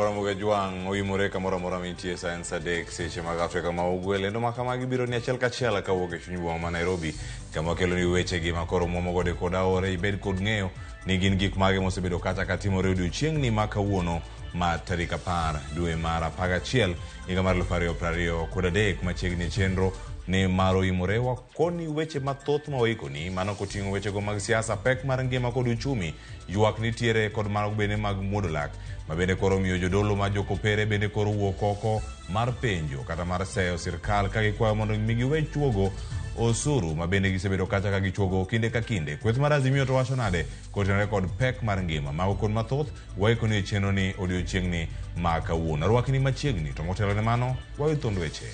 Ramogi Ajwang' oimore kamoro amora mintie sa en sa 3 seche mag Afrika ma Ugwe. Lendo ma kamagi biro ni achiel kachiel kawuok e chuny boma ma Nairobi kama wakeloni wechegi ma koro muomo gode kod aore ibed kod ng'eyo ni gin gik mage mosebedo kata ka timore odiochieng'ni ma kawuono ma tarik 10 dwe mar 11 higa mar 2023. Machiegni e chenro ni mar oimore wakoni weche mathoth ma waikoni, mano koting'o wechego mag siasa, pek mar ngima kod uchumi, ywak nitiere kod mago bende mag muodo lak ma bende koro miyo jodolo ma jokopere bende koro wuok oko mar penjo kata mar seyo sirkal ka gikwayo mondo mi giwe chuogo osuru ma bende gisebedo kacha ka gichuogo kinde ka kinde. Kweth mar Azimio to wacho nade kotenore kod pek mar ngima? Mago kod mathoth waikoni e chenro ni odiochieng'ni ma kawuono. Arwaki ni machiegni to motelo ne mano wayud thond weche.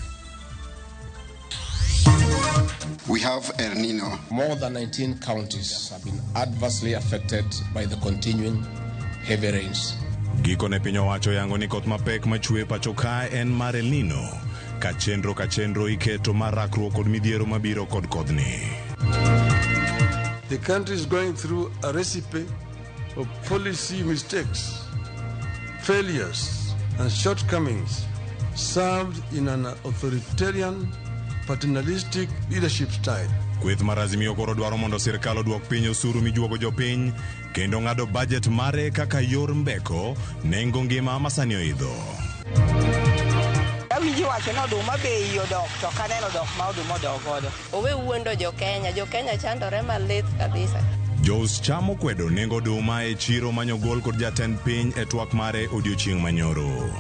We have El Nino. More than 19 counties have been adversely affected by the continuing heavy rains. Gikone piny owacho yango ni koth mapek machwe pacho kae en mar El Nino ka chenro ka chenro iketo mar rakruok kod midhiero mabiro kod kodhni. The country is going through a recipe of policy mistakes, failures, and shortcomings served in an authoritarian, paternalistic leadership style. Kweth mar Azimio koro dwaro mondo sirkal oduok piny osuru mijuogo jopiny kendo ng'ado bajet mare kaka yor mbeko nengo ngima masani oidho. Awinjo wacho ni oduma bei odok to ok aneno dok ma oduma odok godo. Owe wuondo jo Kenya, jo Kenya chandore malit kabisa. Jous cham okwedo nengo oduma e chiro manyogol kod jatend piny e twak mare odiochieng' manyoro.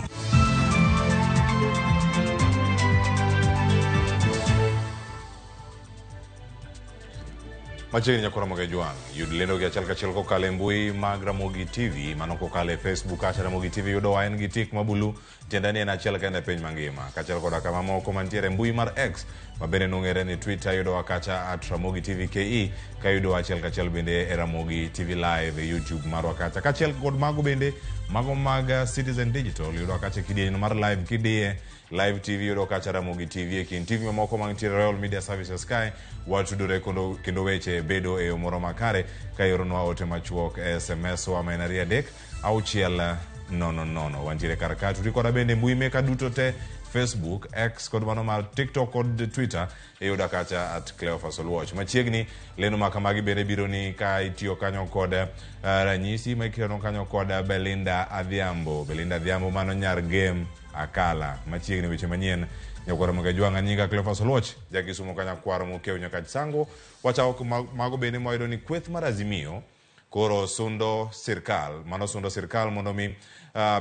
Machiegni nyakwa Ramogi Ajwang', yud lendo gi achiel kachiel kokalo e mbui mag Ramogi TV, mano kokalo e Facebook kacha Ramogi TV yudowa en gi tik ma bulu, tiende ni en achiel kende e piny mangima. Kaachiel koda kama moko mantiere e mbui mar X ma bende nong'ere ni Twitter yudowa kacha at Ramogi TV KE, ka yudowa achiel kachiel bende e Ramogi TV Live e YouTube marwa kacha. Kaachiel kod mago bende, mago mag Citizen Digital yudowa kacha e kidieny mar live kidiye Live TV yudo kacha Ramogi TV e kind TV mamoko mantiere Royal Media Services kae watudore kendo weche bedo e yo moro makare ka ioronwa ote machuok e SMS wa ma en 2 3 6 0 0. Wantiere kar ka tudi koda bende mbui meka duto te Facebook, X kod mano mar TikTok kod Twitter iyuda kacha at Cleophas Oluoch. Machiegni lendo ma kamagi bende biro ni ka itiyo kanyo kod ranyisi ma iketono kanyo kod Belinda Adhiambo. Belinda Adhiambo mano nyar game Akala. Machiegni weche manyien nyakwar Ramogi Ajwang' anyinga Cleophas Oluoch jakisumo kanyakwar mokiewo nyaka Sango. Wachako mago bende mwayudo ni kweth mar Azimio koro sundo sirkal, mano sundo sirkal mondo mi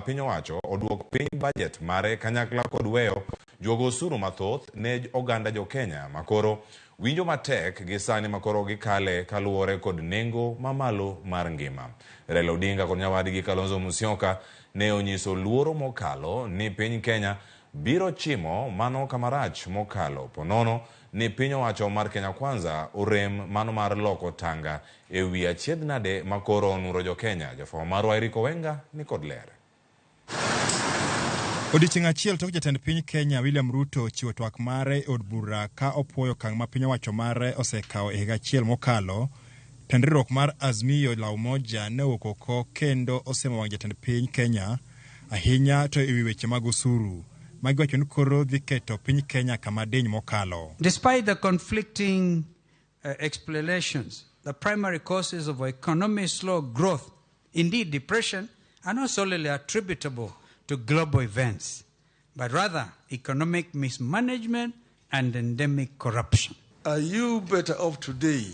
piny owacho oduok piny budget mare kanyakla kod weyo juogo osuru mathoth ne oganda jo Kenya makoro winjo matek gi sani makoro gikale kaluwore kod nengo mamalo mar ngima. Raila Odinga kod nyawadgi Kalonzo Musyoka ne onyiso luoro mokalo ni piny Kenya biro chimo mano kamarach mokalo ponono ni piny owacho mar Kenya Kwanza orem mano mar loko tanga e wi achiedh nade makoro onuro jo Kenya. Jafwambo marwa Eric Owenga ni kod ler. Odiechieng' achiel tok jatend piny Kenya William Ruto chiwo twak mare e od bura ka opuoyo okang' ma piny owacho mare osekawo e higa achiel mokalo, tend riwruok mar Azimio la Umoja ne owuok oko kendo osemo wang' jatend piny Kenya ahinya to ewi weche mag osuru ma giwacho ni koro dhi keto piny Kenya kama diny mokalo. Despite the conflicting explanations, the primary causes of economic slow growth, indeed depression, are not solely attributable to global events, but rather economic mismanagement and endemic corruption. Are you better off today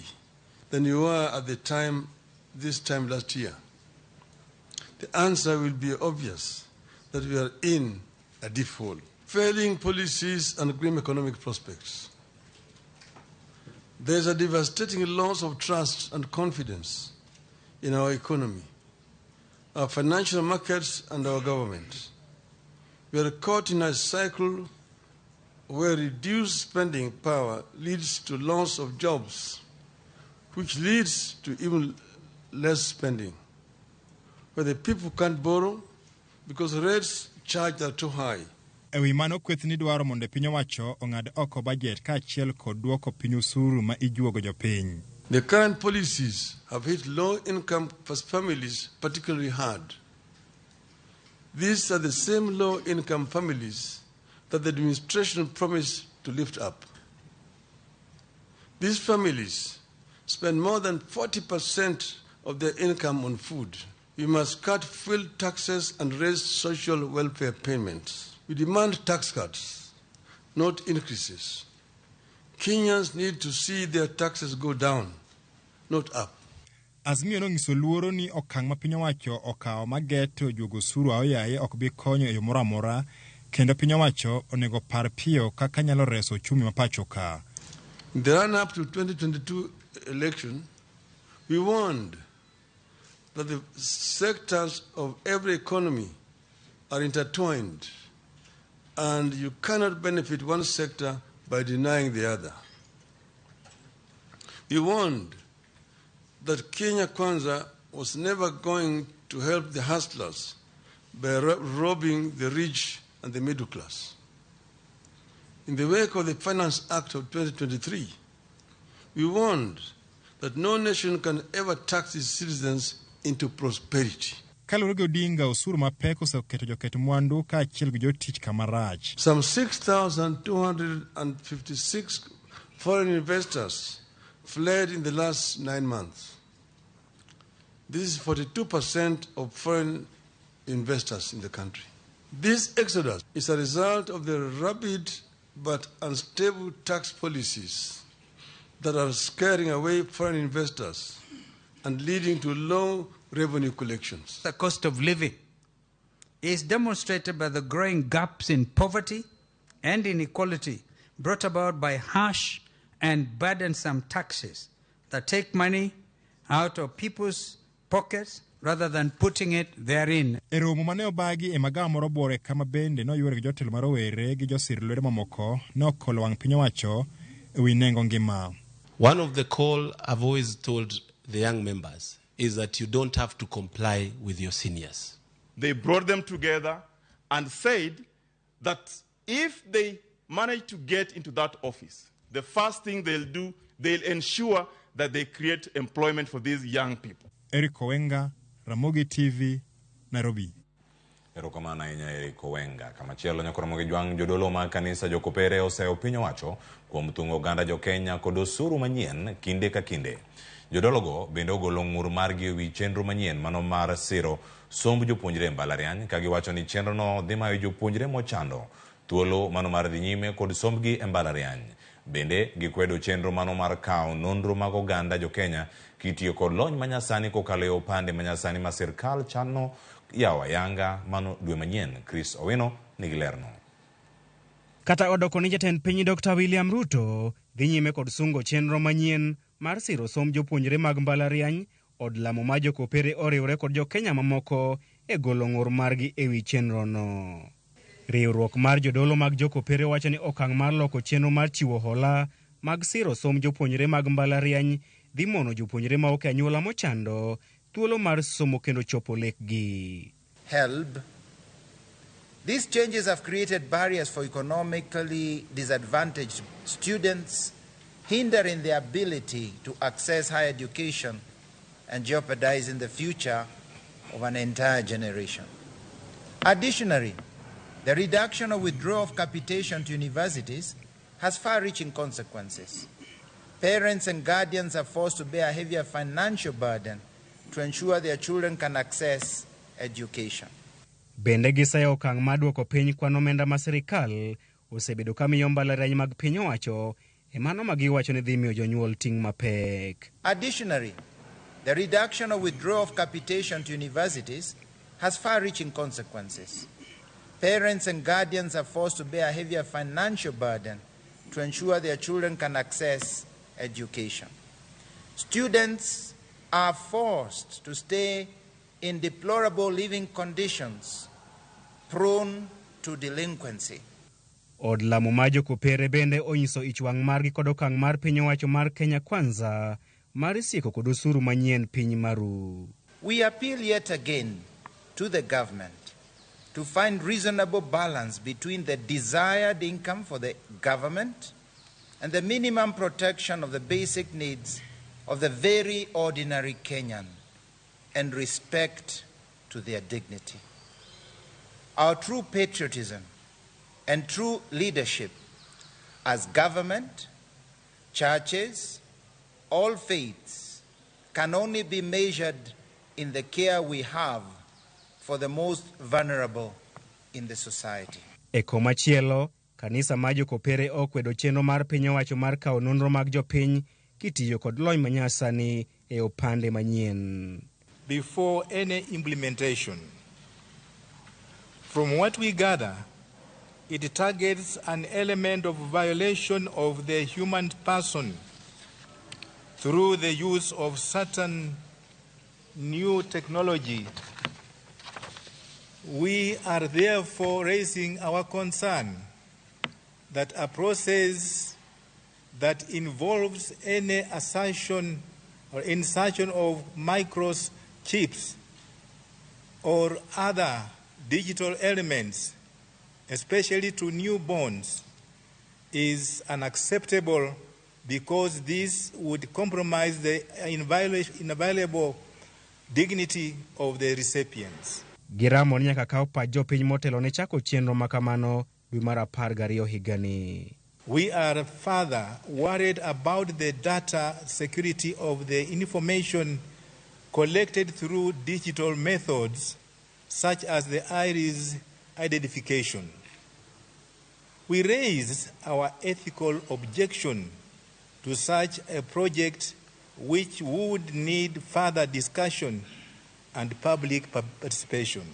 than you were at the time, this time last year? The answer will be obvious, that we are in a deep hole. Failing policies and grim economic prospects. There's a devastating loss of trust and confidence in our economy, our financial markets, and our government. We are caught in a cycle where reduced spending power leads to loss of jobs, which leads to even less spending, where the people can't borrow because rates charged are too high. E wi mano kweth ni dwaro mondo piny owacho ong'ad oko bajet kaachiel kod duoko piny osuru ma ijuogo jopiny. The current policies have hit low-income families particularly hard. These are the same low-income families that the administration promised to lift up. These families spend more than 40% of their income on food. We must cut fuel taxes and raise social welfare payments. We demand tax cuts, not increases. Kenyans need to see their taxes go down, not up. Azimio nonyiso luoro ni okang' ma piny owacho okawo mageto juogo osuru aoyaye ok bi konyo e yo moro amora kendo piny owacho onego par piyo kaka nyalo reso ochumi ma pacho ka. In the run-up to 2022 election, we warned that the sectors of every economy are intertwined and you cannot benefit one sector by denying the other. We warned that Kenya Kwanza was never going to help the hustlers by robbing the rich and the middle class. In the wake of the Finance Act of 2023, we warned that no nation can ever tax its citizens into prosperity. Kaluwore gi Odinga, osuru mapek oseketo joket mwandu kaachiel gi jotich kama rach. Some 6,256 foreign investors fled in the last 9 months. This is 42% of foreign investors in the country. This exodus is a result of the rapid but unstable tax policies that are scaring away foreign investors and leading to low revenue collections. The cost of living is demonstrated by the growing gaps in poverty and inequality brought about by harsh and burdensome taxes that take money out of people's pockets rather than putting it therein. E romo mane obagi e magawa moro buore kama bende noywere gi jotelo ma rowere gi josir lwedo mamoko ne okolo wang' piny owacho e wi nengo ngima. One of the call I've always told the young members is that you don't have to comply with your seniors. They brought them together and said that if they manage to get into that office, the first thing they'll do, they'll ensure that they create employment for these young people. Eric Owenga, Ramogi TV, Nairobi. Erokamano ahinya Eric Owenga. Kamachielo nyakoro Ramogi Jwang' jodolo mag kanisa jokopere oseyo piny owacho kuom thung'o oganda jo-Kenya kod osuru manyien kinde ka kinde. Jodologo bende ogolo ng'ur margi ewi chenro manyien mano mar siro somb jopuonjre e mbalariany ka giwacho ni chenrono dhi mayo jopuonjre mochando thuolo mano mar dhi nyime kod sombgi e mbalariany. Bende gikwedo chenro mano mar kawo nonro mag oganda jo-Kenya kitiyo kod lony manyasani kokalo e opande manyasani ma sirkal chano yawo ayanga mano dwe manyien. Chris Owino nigi lerno. Kata odoko ni jatend piny Dr. William Ruto dhi nyime kod sungo chenro manyien mar siro somb jopuonjre mag mbalariany, od lamo ma jokopere oriwre kod jo-Kenya mamoko e golo ng'ur margi ewi chenrono. Riwruok mar jodolo mag jokopere wacho ni okang' mar loko chenro mar chiwo hola mag siro somb jopuonjre mag mbalariany dhi mono jopuonjre ma ok e anyuola mochando thuolo mar somo kendo chopo lekgi. HELB. These changes have created barriers for economically disadvantaged students, hindering their ability to access higher education and jeopardizing the future of an entire generation. Additionally, the reduction or withdrawal of capitation to universities has far-reaching consequences. Parents and guardians are forced to bear a heavier financial burden to ensure their children can access education. Bende giseyo okang' mar duoko piny kwan omenda ma sirikal osebedo ka miyo mbalariany mag piny owacho e mano ma giwacho ni dhi miyo jonyuol ting' mapek. Additionally, the reduction or withdrawal of capitation to universities has far-reaching consequences. Parents and guardians are forced to bear a heavier financial burden to ensure their children can access education. Students are forced to stay in deplorable living conditions prone to delinquency. Od lamo mar jokopere bende onyiso ich wang' margi kod okang' mar piny owacho mar Kenya Kwanza mar sieko kod osuru manyien piny maru. We appeal yet again to the government to find reasonable balance between the desired income for the government and the minimum protection of the basic needs of the very ordinary Kenyan and respect to their dignity. Our true patriotism and true leadership as government, churches, all faiths can only be measured in the care we have for the most vulnerable in the society. E komachielo, kanisa mar jokopere okwedo chenro mar piny owacho mar kawo nonro mag jopiny kitiyo kod lony manyasani e opande manyien. Before any implementation, from what we gather, it targets an element of violation of the human person through the use of certain new technology. We are therefore raising our concern that a process that involves any assertion or insertion of microchips or other digital elements, especially to newborns, is unacceptable because this would compromise the inviolable dignity of the recipients. Giramo ni nyaka kaw pach jopiny motelo ne chako chenro makamano dwe mar 12 higani. We are further worried about the data security of the information collected through digital methods such as the iris identification. We raise our ethical objection to such a project which would need further discussion and public participation.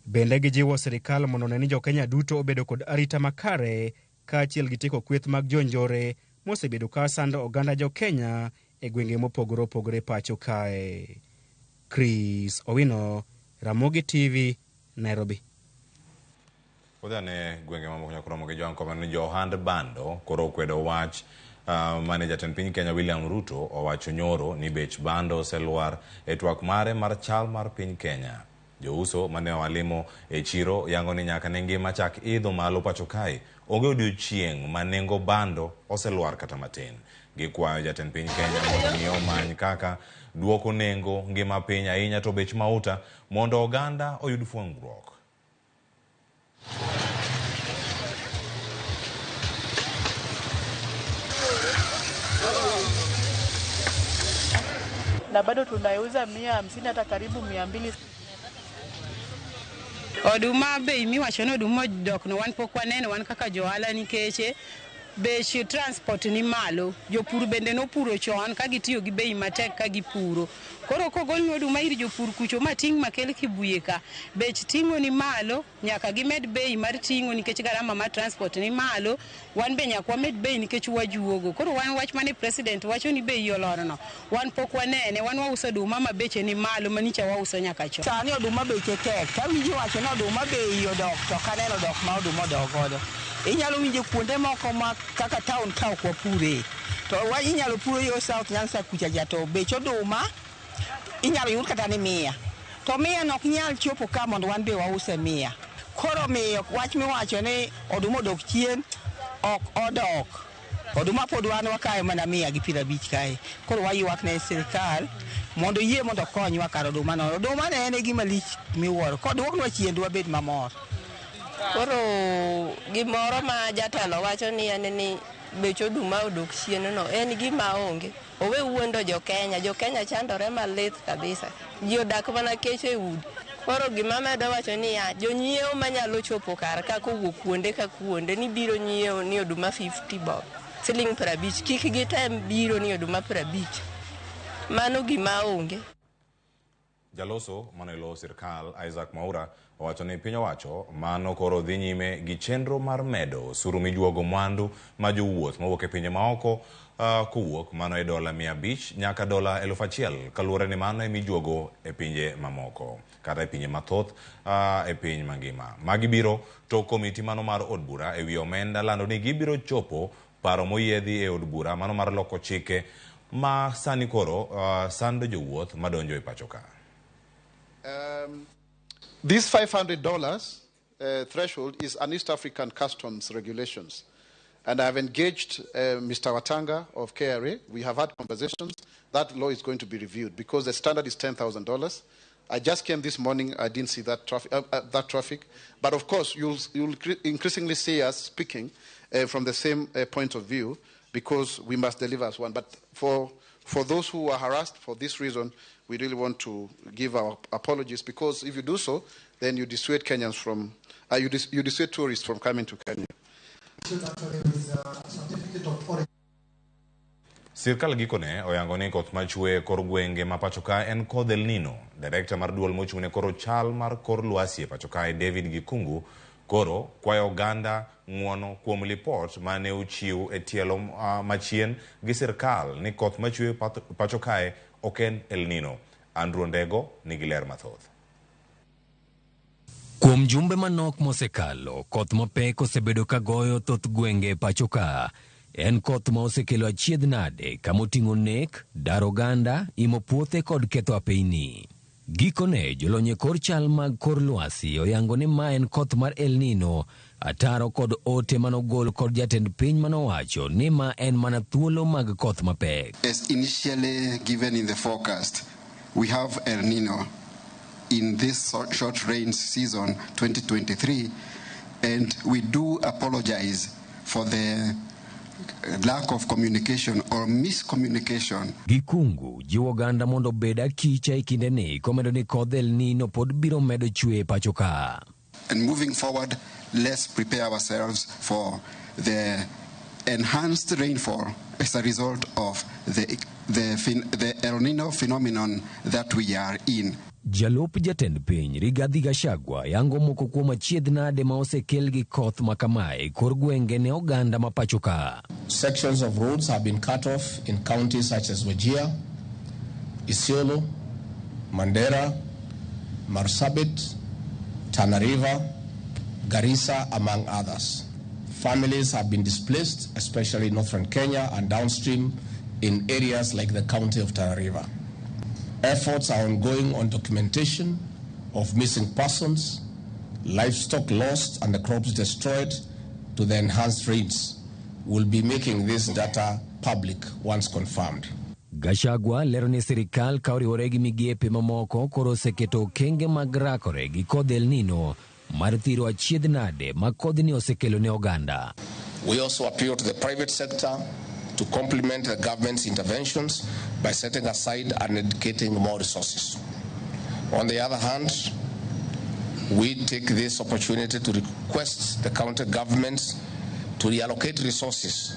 Bende gijiwo sirikal mondo one ni jo-Kenya duto obedo kod arita makare kaachiel gi tieko kweth mag jonjore mosebedo ka sando oganda jo-Kenya e gwenge mopogore opogore pacho kae. Chris Owino, Ramogi TV, Nairobi. Odhane gwenge mamoko nyaka romo gi joanko ni jo ohand bando koro okwedo wach mane jatend piny Kenya William Ruto owacho nyoro ni bech bando oselwar e twak mare mar chal mar piny Kenya. Jouso mane owalimo e chiro yango ni nyaka ne ngima chak idho malo pacho kae onge odiochieng' ma nengo bando oselwar kata matin. Gikwayo jatend piny Kenya mondo mi omany kaka duoko nengo ngima piny ahinya to bech mauta mondo oganda oyud fuongruok. Na bado tunaiuza 150 hata karibu 200. Oduma bei miwacho ni oduma odok no wan pok waneno wan kaka johala nikech bech transport ni malo. Jopur bende nopuro chon ka gitiyo gi bei matek ka gipuro. Koro kogolni oduma ir jopur kucho mating' makel Kibuye ka, bech ting'o ni malo, nyaka gimed bei mar ting'o nikech garama mar transport ni malo. Wan be nyaka wamed bei nikech wajuogo. Koro wan wach mane president wacho ni bei olorno, wan pok wanene. Wan wauso oduma ma beche ni malo manicha wauso nyaka chon. Sani oduma beche tek. Kawinjo wacho ni oduma bei odok to ok aneno dok ma oduma odok godo. Inyalo winjo kuonde moko ma kaka town ka ok wapure. To inyalo puro yo South Nyanza kucha cha to bech oduma inyalo yud kata ni 100. To 100 no ok nyal chopo ka mondo wan be wause 100. Koro miyo wach miwacho ni oduma odok chien ok odok. Oduma pod wan wakayo mana 150 kae. Koro waywak ne sirikal mondo yie mondo okonywa kar oduma no. Oduma ne en gima lich miwuoro. Koduoknwa chien dwabed mamor. Koro gimoro ma jatelo wacho ni en ni bech oduma odok chien no en gima onge. Owe wuondo jo-Kenya. Jo-Kenya chandore malit kabisa. Ji odak mana kech e udi. Koro gima medo wacho ni ya jonyiewo manyalo chopo kar ka kowuok kuonde ka kuonde ni biro nyiewo ni oduma 50 bob. Siling 50 kik gitem biro ni oduma 50. Mano gima onge. Jaloso mano elo sirkal Isaac Mwaura owacho ni piny owacho mano koro dhi nyime gi chenro mar medo osuru mijuogo mwandu ma jowuoth mowuok e pinje maoko kowuok mano e dola 500 nyaka dola 1000 kaluwore ni mano emijuogo e pinje mamoko kata e pinje mathoth e piny mangima. Magi biro to komiti mano mar od bura ewi omenda lando ni gibiro chopo paro moyiedhi e od bura mano mar loko chike ma sani koro sando jowuoth madonjo e pacho ka. This $500 threshold is an East African customs regulations. And I have engaged Mr. Watanga of KRA. We have had conversations. That law is going to be reviewed because the standard is $10,000. I just came this morning. I didn't see that traffic. But of course, you'll increasingly see us speaking from the same point of view, because we must deliver as one. But for those who are harassed for this reason, we really want to give our apologies, because if you do so, then you dissuade Kenyans from, you dissuade tourists from coming to Kenya. Sirkal gikone oyango ni koth machwe kor gwenge ma pacho ka en kodh El Nino. Direkta mar duol mochung' ne koro chal mar kor lwasi e pacho kae David Gikungu koro kwayo oganda ng'uono kuom lipot mane ochiw e tielo machien gi sirkal ni koth machwe pacho kae ok en El Nino. Andrew Ondego nigi ler mathoth. Kuom jumbe manok mosekalo, koth mapek osebedo ka goyo thoth gwenge pacho ka. En koth ma osekelo achiedh nade kama oting'o nek, dar oganda, imo puothe kod ketho apeyni. Gikone, jolony e kor chal mag kor lwasi oyango ni ma en koth mar El Nino, ataro kod ote manogol kod jatend piny manowacho ni ma en mana thuolo mag koth mapek. As initially given in the forecast, we have El Nino in this short rain season 2023, and we do apologize for the lack of communication or miscommunication. Gikungu jiwo oganda mondo obed akicha e kindeni komedo ni kodh El Nino pod biro medo chwe e pacho ka. And moving forward, let's prepare ourselves for the enhanced rainfall as a result of the El Nino phenomenon that we are in. Jalup jatend piny Rigathi Gachagua yango moko kuom achiedh nade ma osekel gi koth ma kamae kor gwenge ne oganda ma pacho ka. Sections of roads have been cut off in counties such as Wajir, Isiolo, Mandera, Marsabit, Tana River, Garissa, among others. Families have been displaced, especially in northern Kenya and downstream in areas like the county of Tana River. Efforts are ongoing on documentation of missing persons, livestock lost and the crops destroyed to the enhanced rains. We'll be making this data public once confirmed. Gachagua lero ni sirikal ka oriwore gi migepe mamoko koro oseketo okenge mag rakore gi kodh El Nino mar thiro achiedh nade ma kodhni osekelo ne oganda. We also appeal to the private sector to complement the government's interventions by setting aside and dedicating more resources. On the other hand, we take this opportunity to request the county governments to reallocate resources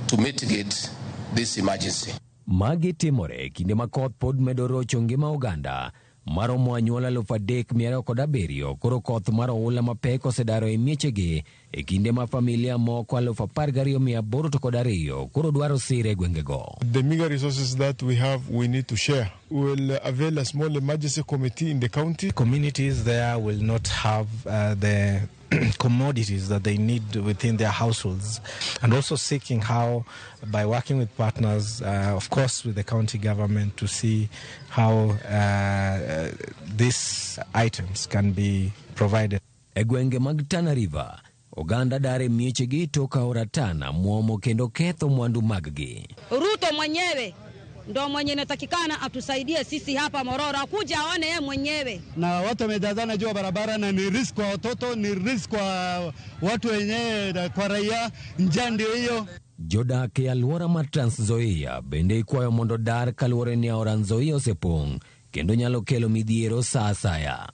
to mitigate this emergency. Magi timore kinde ma koth pod medo rocho ngima oganda maromo anyuola 3,207 koro koth mar oula mapek osedaro e miechegi e kinde ma familia moko 12,802 koro dwaro sir e gwengego. The meager resources that we have, we need to share. We will avail a small emergency committee in the county. Communities there will not have the commodities that they need within their households, and also seeking how, by working with partners, of course with the county government, to see how these items can be provided. E gwenge mag Tana River, oganda dar e miechegi tok aora Tana muomo kendo ketho mwandu maggi. Ruto mwenyewe ndo mwenye inatakikana atusaidie sisi hapa Mororo, akuja aone yeye mwenyewe. Na watu wamejazana juu ya barabara, na ni risk kwa watoto, ni risk kwa watu wenyewe, kwa raia, njaa ndio hiyo. Jodak e alwora mar Trans Nzoia bende ikwayo mondo dar kaluwore ni aora Nzoia osepong' kendo nyalo kelo midhiero sa asaya.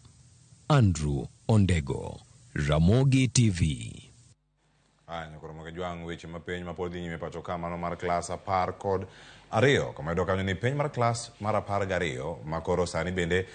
Andrew Ondego, Ramogi TV. Aya, nyakoro Jwang' weche ma penj ma pod dhi nyime pacho ka mano mar klas 12 kama yudo kanyo ni penj mar klas mar 12 ma koro sani bende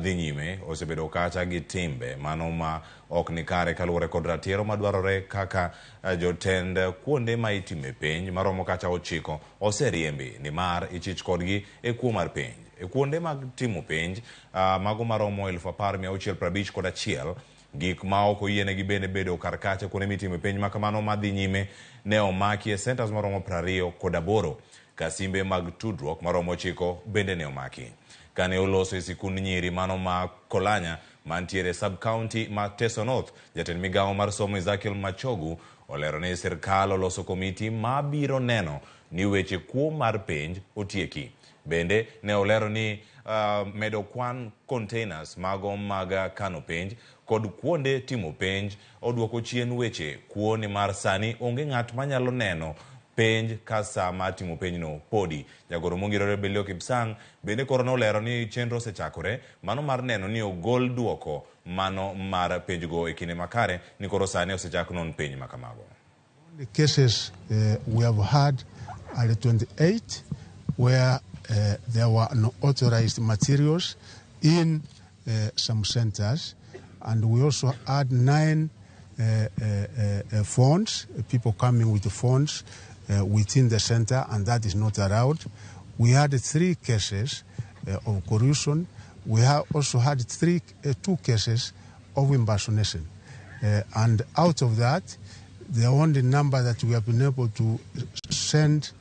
dhi nyime osebedo kacha gi timbe mano ma ok ni kare kaluwore kod ratiro madwarore kaka jotend kuonde ma itime penj maromo kacha 9 oseriembi nimar ichich kodgi e kuo mar penj. E kuonde mag timo penj mago maromo 10,651 gik ma ok oyienegi bende bedo kar kacha kuonde mitime penj ma kamano madhi nyime ne omaki e centers maromo 28 kasimbe mag tudruok maromo 9 bende ne omaki. Kane oloso e sikund nyiri mano ma Kolanya mantiere sub-county ma Teso North, jatend migawo mar somo Ezekiel Machogu olero ni sirkal oloso komiti ma biro neno ni weche kuo mar penj otieki. Bende ne olero ni medo kwan containers mago mag kano penj kod kuonde timo penj oduoko chien weche kuo nimar sani onge ng'at manyalo neno penj ka sa mar timo penjno podi. Jagoro mongirore Belio Kipsang bende koro nolero ni chenro osechakore mano mar neno ni ogol duoko mano mar penjgo e kinde makare ni koro sani osechak non penj makamago. The cases we have had are 28 where there were no authorized materials in some centers, and we also had 9 phones, people coming with the phones within the center, and that is not allowed. We had 3 cases of corruption. We have also had 2 cases of impersonation. And out of that, the only number that we have been able to send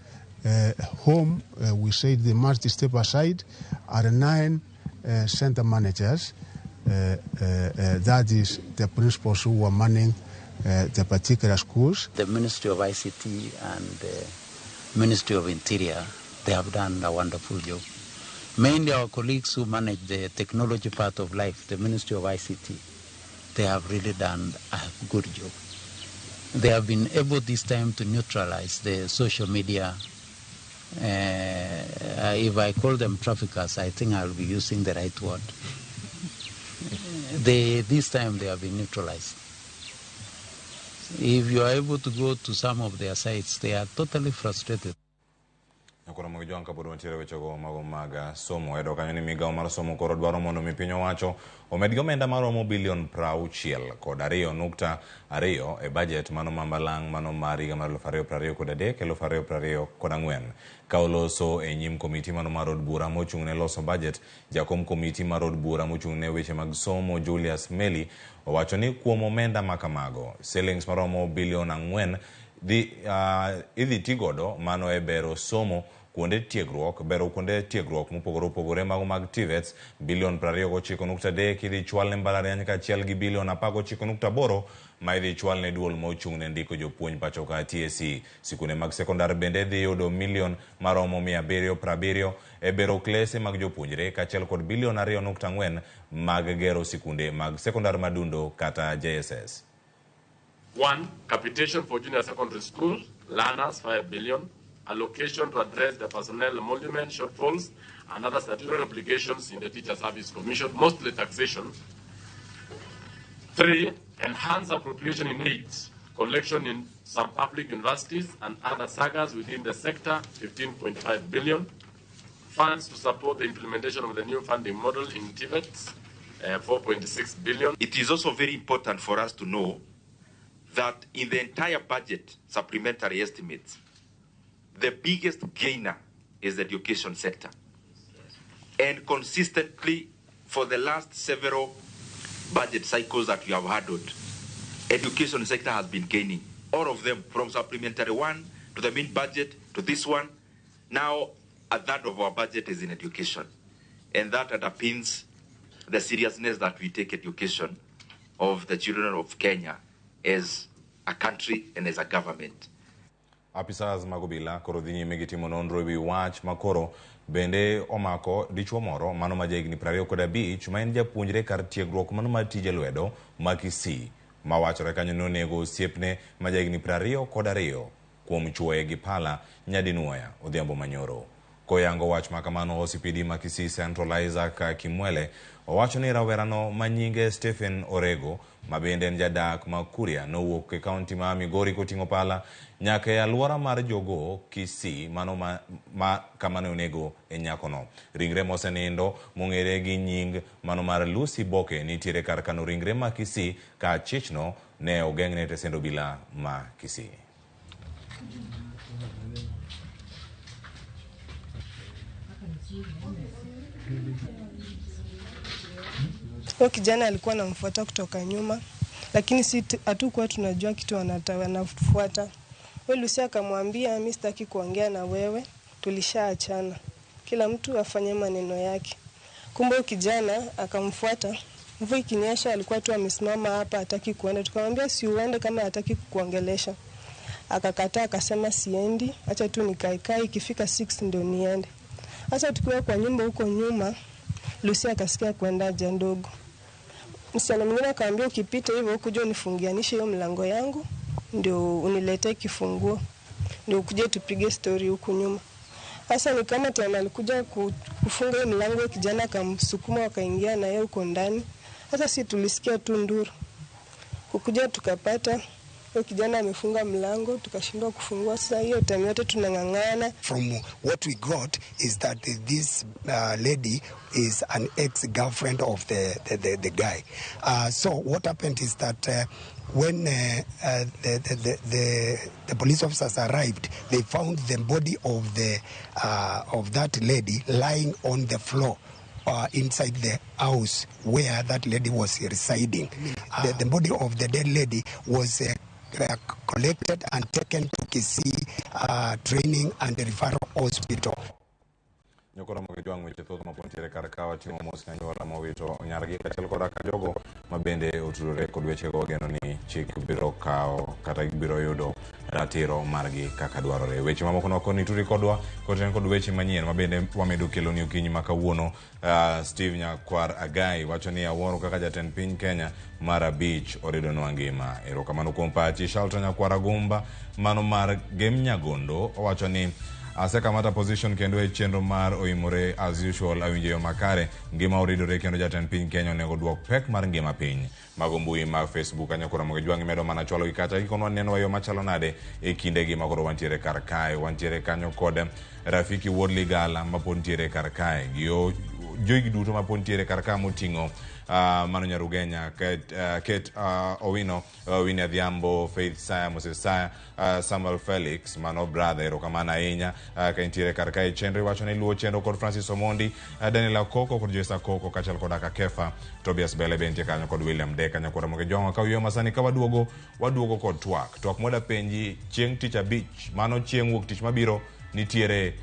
home, we said they must step aside, are 9 center managers. That is the principals who were manning the particular schools. The Ministry of ICT and the Ministry of Interior, they have done a wonderful job. Mainly our colleagues who manage the technology part of life, the Ministry of ICT, they have really done a good job. They have been able this time to neutralize the social media. If I call them traffickers, I think I'll be using the right word. This time they have been neutralized. If you are able to go to some of their sites, they are totally frustrated. Nyakoro mag jwang' kapod wantiere wechego mago mag somo. Yudo kanyo ni migawo mar somo koro dwaro mondo mi piny owacho omed gi omenda maromo bilion 62.2 e bajet mano ma balang' mano mar higa mar 2023 2024. Ka oloso e nyim komiti mano mar od bura mochung' ne loso bajet, jakom komiti mar od bura mochung' ne weche mag somo Julius Meli owacho ni kuom omenda makamago silings maromo bilion 4 idhi tigodo mano e bero somo kuonde tiegruok, bero kuonde tiegruok mopogore opogore mago mag TVETs bilion 29.3 idhi chwal ne mbalariany kaachiel gi bilion 19.8 ma idhi chwal ne duol mochung' ne ndiko jopuonj pacho ka TSC. Sikunde mag sekondar bende dhi yudo milion maromo 770 e bero klese mag jopuonjre kaachiel kod bilion 2.4 mag gero sikunde mag sekondar madundo kata JSS. 1. Capitation for junior secondary school learners, 5 billion. Allocation to address the personnel emolument shortfalls and other statutory obligations in the Teacher Service Commission, mostly taxation. 3. Enhance appropriation in aid collection in some public universities and other sagas within the sector, 15.5 billion. Funds to support the implementation of the new funding model in TVET, 4.6 billion. It is also very important for us to know that in the entire budget supplementary estimates, the biggest gainer is the education sector. And consistently, for the last several budget cycles that we have handled, education sector has been gaining. All of them, from supplementary one to the main budget to this one. Now, a third of our budget is in education. And that underpins the seriousness that we take education of the children of Kenya as a country and as a government. Apisas mag obila koro dhi nyime gi timo nonro ewi wach makoro bende omako dichuo moro mano ma jahigni 25 ma en japuonjre kar tiegruok mano mar tije lwedo ma Kisii ma wachore kanyo ni onego osiepne ma jahigni 22 kuom chuoye gi pala nyadinuoya odhiambo manyoro. Koyango wach makamano, OCPD ma Kisii Central Isaac Kimwele owacho ni rawerano ma nyinge Stephen Orego ma bende en jadak ma Kuria nowuok e kaunti ma Migori koting'o pala nyaka e alwora mar Jogoo Kisii mano ma kama ne onego e nyakono. Ringre mosenindo mong'ere gi nying mano mar Lucy Boke nitiere kar kano ringre ma Kisii ka chichno ne ogeng'ne tesend obila ma Kisii. Huyo kijana alikuwa anamfuata kutoka nyuma, lakini si hatukuwa tunajua kitu anafuata. Huyo Lucy akamwambia, mimi sitaki kuongea na wewe, tulishaachana. Kila mtu afanye maneno yake. Kumbe huyo kijana akamfuata. Mvua ikinyesha alikuwa tu amesimama hapa hataki kuenda. Tukamwambia si uende kama hataki kukuongelesha. Akakataa akasema siendi, acha tu nikae kae, ikifika 6 ndio niende. Sasa tukiwa kwa nyumba huko nyuma, Lucy akasikia kwenda haja ndogo. Msichana mwingine akamwambia, ukipita hivyo ukuje unifungianishe hiyo mlango yangu, ndio uniletee kifunguo, ndio ukuje tupige story huku nyuma. Sasa ni kama tena alikuja kufunga hiyo mlango, kijana akamsukuma wakaingia na yeye huko ndani. Sasa si tulisikia tu nduru. Kukuja tukapata huyo kijana amefunga mlango, tukashindwa kufungua. Sasa hiyo time yote tunang'ang'ana. From what we got is that this lady is an ex-girlfriend of the guy. So what happened is that when the police officers arrived, they found the body of the of that lady lying on the floor inside the house where that lady was residing. The body of the dead lady was collected and taken to Kisii Training and Referral Hospital. Nyokoro Ramogi weche thoth mapod nitiere kar ka wating'o mos ne anyuola mowito nyargi kaachiel koda ka jogo mabende otudore kod wechego wageno ni chik biro kawo kata gibiro yudo ratiro margi kaka dwarore. Weche mamoko nokoni turi kodwa koten kod weche manyien mabende wamedo keloni okinyi ma kawuono. Steve Nyakwar Agai wacho ni awuoro kaka jatend piny Kenya mar 5 oridonwa ngima. Erokamano kuom pachi. Shalton Nyakwar Agumba mano mar Gem Nyagondo owacho ni asekamata position kendo e chenro mar oimore as usual awinjo yo makare ngima oridore kendo jatend piny Kenya onego duok pek mar ngima piny. Mago mbui mag Facebook kanyo koro Ramogi Jwang' imedo mana chwalo gi kacha gikonwa neno yo machalo nade e kindegi ma koro wantiere kar kae. Wantiere kanyo kod Rafiki Wuod Ligala mapod ntiere kar kae gi jogi duto mapod ntiere kar ka moting'o Mano Nyarugenya, Kate Owino, Winnie Adhiambo, Faith Saya, Moses Saya, Samuel Felix, mano brother, erokamano ahinya ka intiere kar kae. Chenro iwacho ni luwo chenro kod Francis Omondi, Daniel Akoko kod Joyce Akoko kaachiel kod Aka Kefa, Tobias Bele be nitie kanyo kod William Deka. Nyakwar Ramogi Jwang' ka wiyo masani ka waduogo kod twak mwada penji chieng' tich abich, mano chieng' wuok tich mabiro nitiere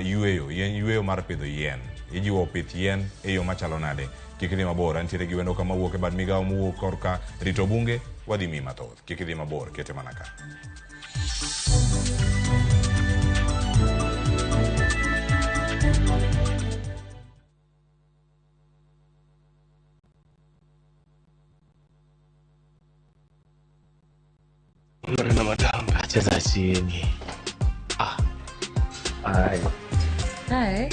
yueyo, yien yueyo mar pidho yien. Ijiwo pith yien e yo machalo nade? Kik idhi mabor, antiere gi wendo kama wuok e bad migawo mowuok korka rito bunge, wadhi miyi mathoth. Kik idhi mabor, kete mana ka. Cheza chini. Ai. Hi.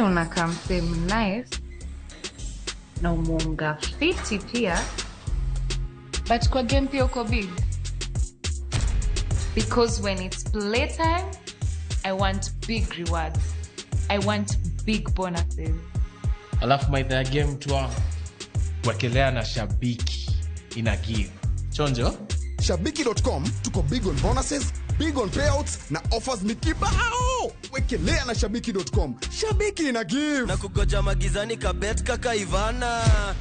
Unakaa msee nice na umeunga fiti pia, but kwa game pia uko big, because when it's playtime I want big rewards, I want big bonuses. Alafu maitha ya game tu wekelea na shabiki ina give chonjo. Shabiki.com tuko big on bonuses, big on payouts na offers ni kibao. Wekelea na shabiki.com. Shabiki ina give. Na kugoja magizani kabet kaka Ivana.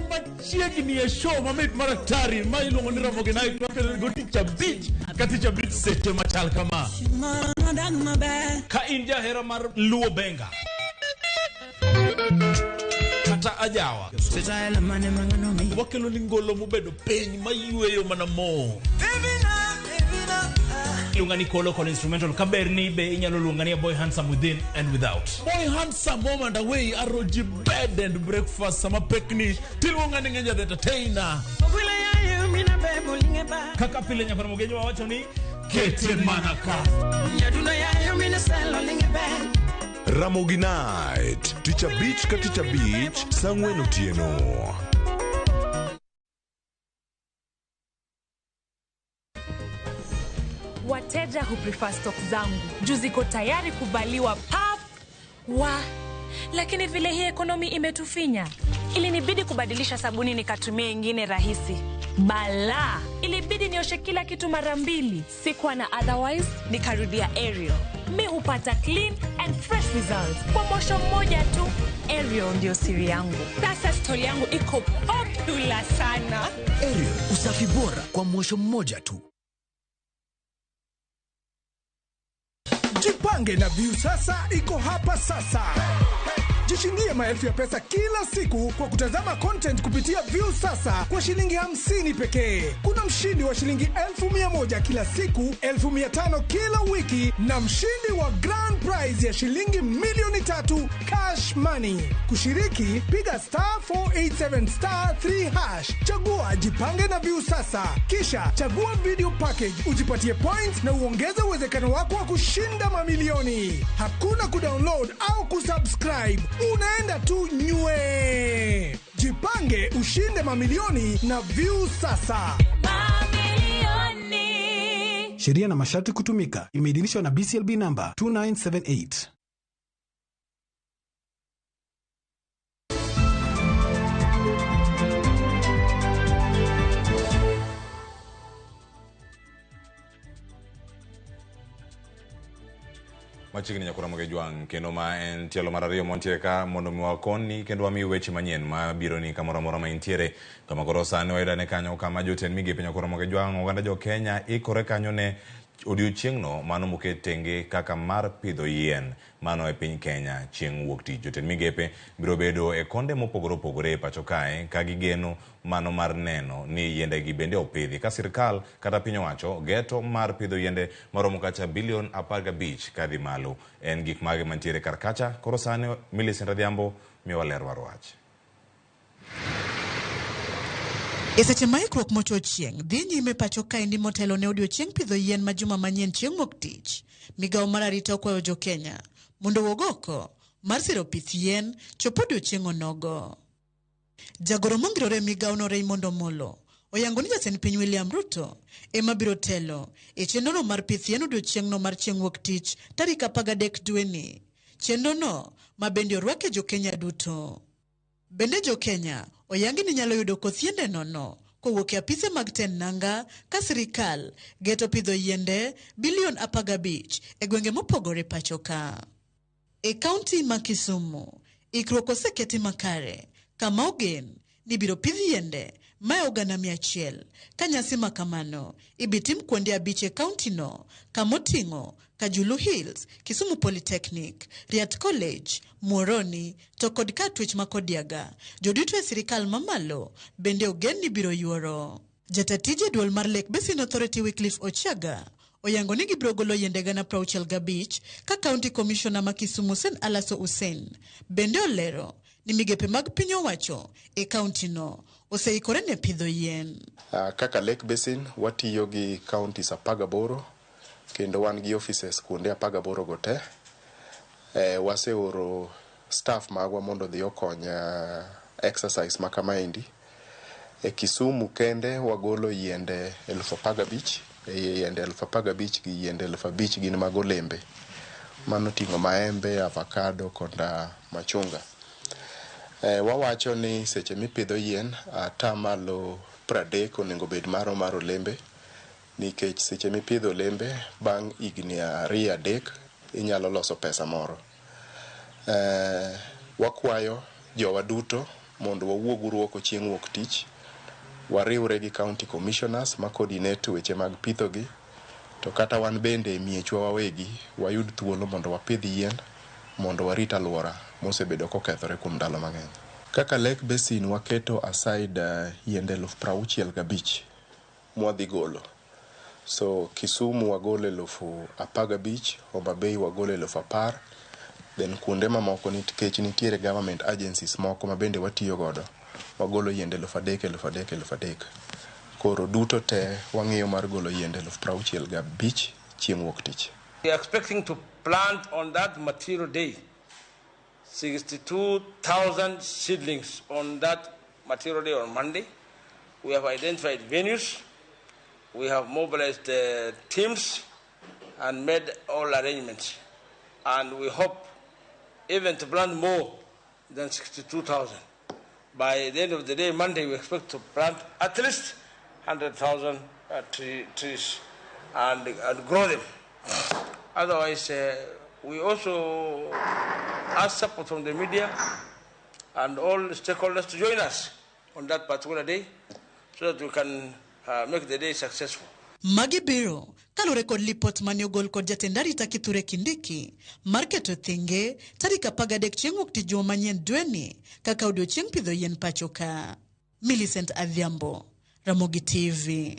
Machiegni e show mamit maratari ma iluongo ni Ramogi Night makelo go tich abich ka tich abich seche machal kama. Ka in jahera mar Luo Benga kata ajawa, wakelo ni ngolo mobedo piny mayweyo mana mo. Iluonga ni Kolo kod instrumental kaberni be inyalo luonga ni Boy Handsome within and without. Boy Handsome home and away aroji bed and breakfast sama pekni tiluonga ni Ngeja the entertainer. Kaka pile Nyakwar Ramogi wawacho ni kete mana ka. Ramogi Night, tich abich ka tich abich, saa 4 otieno. Wateja huprefer stock zangu juu ziko tayari kubaliwa pap wa, lakini vile hii ekonomi imetufinya, ilinibidi kubadilisha sabuni nikatumia ingine rahisi. Bala, ilibidi nioshe kila kitu mara 2. Sikuwa na otherwise, nikarudia Ariel. Mi hupata clean and fresh results kwa mosho mmoja tu. Ariel ndio siri yangu. Sasa story yangu iko popular sana. Ariel, usafi bora kwa mosho mmoja tu. Jipange na Viusasa iko hapa sasa. Jishindie maelfu ya pesa kila siku kwa kutazama content kupitia Viusasa kwa shilingi 50 pekee. Kuna mshindi wa shilingi 100,000 kila siku, 500,000 kila wiki na mshindi wa grand prize ya shilingi 3,000,000 cash money. Kushiriki, piga star 487 star 3 hash, chagua jipange na Viusasa, kisha chagua video package ujipatie points na uongeze uwezekano wako wa kushinda mamilioni. Hakuna kudownload au kusubscribe, unaenda tu nywe. Jipange ushinde mamilioni na Viusasa. Sheria na masharti kutumika. Imeidhinishwa na BCLB namba 2978. Machiegni nyakura Jwang' kendo ma en tielo mar ariyo mantiere ka mondo mi wakoni kendo wamiyi weche manyien mabiro ni kamoro amora ma intiere. Kama koro sani wayudane kanyo kama jotend migepe nyakura Jwang' oganda jo Kenya ikore kanyo ne odiochieng'no mano moket tenge kaka mar pidho yien mano e piny Kenya chieng' wuok tich. Jotend migepe biro bedo e konde mopogore opogore e pacho kae ka gigeno mano mar neno ni yiendegi bende opidhi ka sirkal kata piny owacho geto mar pidho yiende maromo kacha bilion 15 kadhi malo. En gik mage mantiere kar kacha? Koro sani Millicent Adhiambo miyowa ler mar wach. E seche ma ikruok mocho chieng' dhi nyime pacho kaendi motelo ne odiochieng' pidho yien ma juma manyien chieng' wuok tich. Migawo mar arita okwayo jo Kenya mondo owuog oko mar siro pith yien chopo odiochieng' onogo. Jagoro mongirore e migawono Raymond Omolo oyango ni jatend piny William Ruto ema biro telo e chenrono mar pith yien odiochieng'no mar chieng' wuok tich tarik 13 dweni. Chenrono ma bende orwake jo Kenya duto. Bende jo Kenya oyangi ni nyalo yudo koth yiende nono kowuok e apise mag tend nanga ka sirikal geto pidho yiende bilion 15 e gwenge mopogore pacho ka. E kaunti ma Kisumu, ikruok oseketi makare kama ogen ni biro pidh yiende mae oganda 100 ka nyasi ma kamano ibitim kuonde 5 e kaunti no kamoting'o Kajulu Hills, Kisumu Polytechnic, Riat College, Muhoroni to kod kar twech ma Kodiaga. Joduto e sirikal mamalo bende ogen ni biro yuoro. Jata tije e duol mar Lake Basin Authority Wycliffe Ochiaga oyango ni gibiro golo yiende 65,000 ka County Commissioner ma Kisumu Hussein Alaso Hussein bende olero ni migepe mag piny owacho e kaunti no oseikore ne pidho yien. Kaka Lake Basin watiyo gi counties 18 kendo wan gi offices kuonde 18 go te. Waseoro staff magwa mondo odhi okony exercise ma kamaendi. E Kisumu kende wagolo yiende 15,000, yiende 15,000 gi yiende 5,000 gin mag olembe. Mano oting'o maembe, avocado kod machunga. Wawacho ni seche mipidho yien 30% onego bed maro mar olembe, nikech seche mipidho olembe bang' higni 2-3 inyalo loso pesa moro. Wakwayo jowa duto mondo wawuog uru oko chieng' wuok tich, wariwre gi county commissioners ma coordinate weche mag pitho gi, to kata wan bende e miechwa wawegi wayud thuolo mondo wapidh yien mondo warit alwora mosebedo kokethore kuom ndalo mang'eny. Kaka Lake Basin waketo aside yiende 65,000 mwadhi golo. So Kisumu wagolo 15,000, Homa Bay wagolo 10,000, then kuonde mamoko nikech nitiere government agencies moko ma bende watiyo godo, wagolo yiende 3,000, 3,000, 3,000. Koro duto te wang'iyo mar golo yiende 65,000 chieng' wuok tich. We are expecting to plant on that material day 62,000 seedlings on that material day on Monday. We have identified venues, we have mobilized teams and made all arrangements. And we hope even to plant more than 62,000. By the end of the day, Monday, we expect to plant at least 100,000 trees and grow them. Otherwise, we also ask support from the media and all stakeholders to join us on that particular day so that we can make the day successful. Magi biro kaluwore kod lipot mane ogol kod jatend arita Kithure Kindiki mar keto thenge tarik 13 chieng' wuok tich juma manyien dweni kaka odiochieng' pidho yien pacho ka. Millicent Adhiambo, Ramogi TV.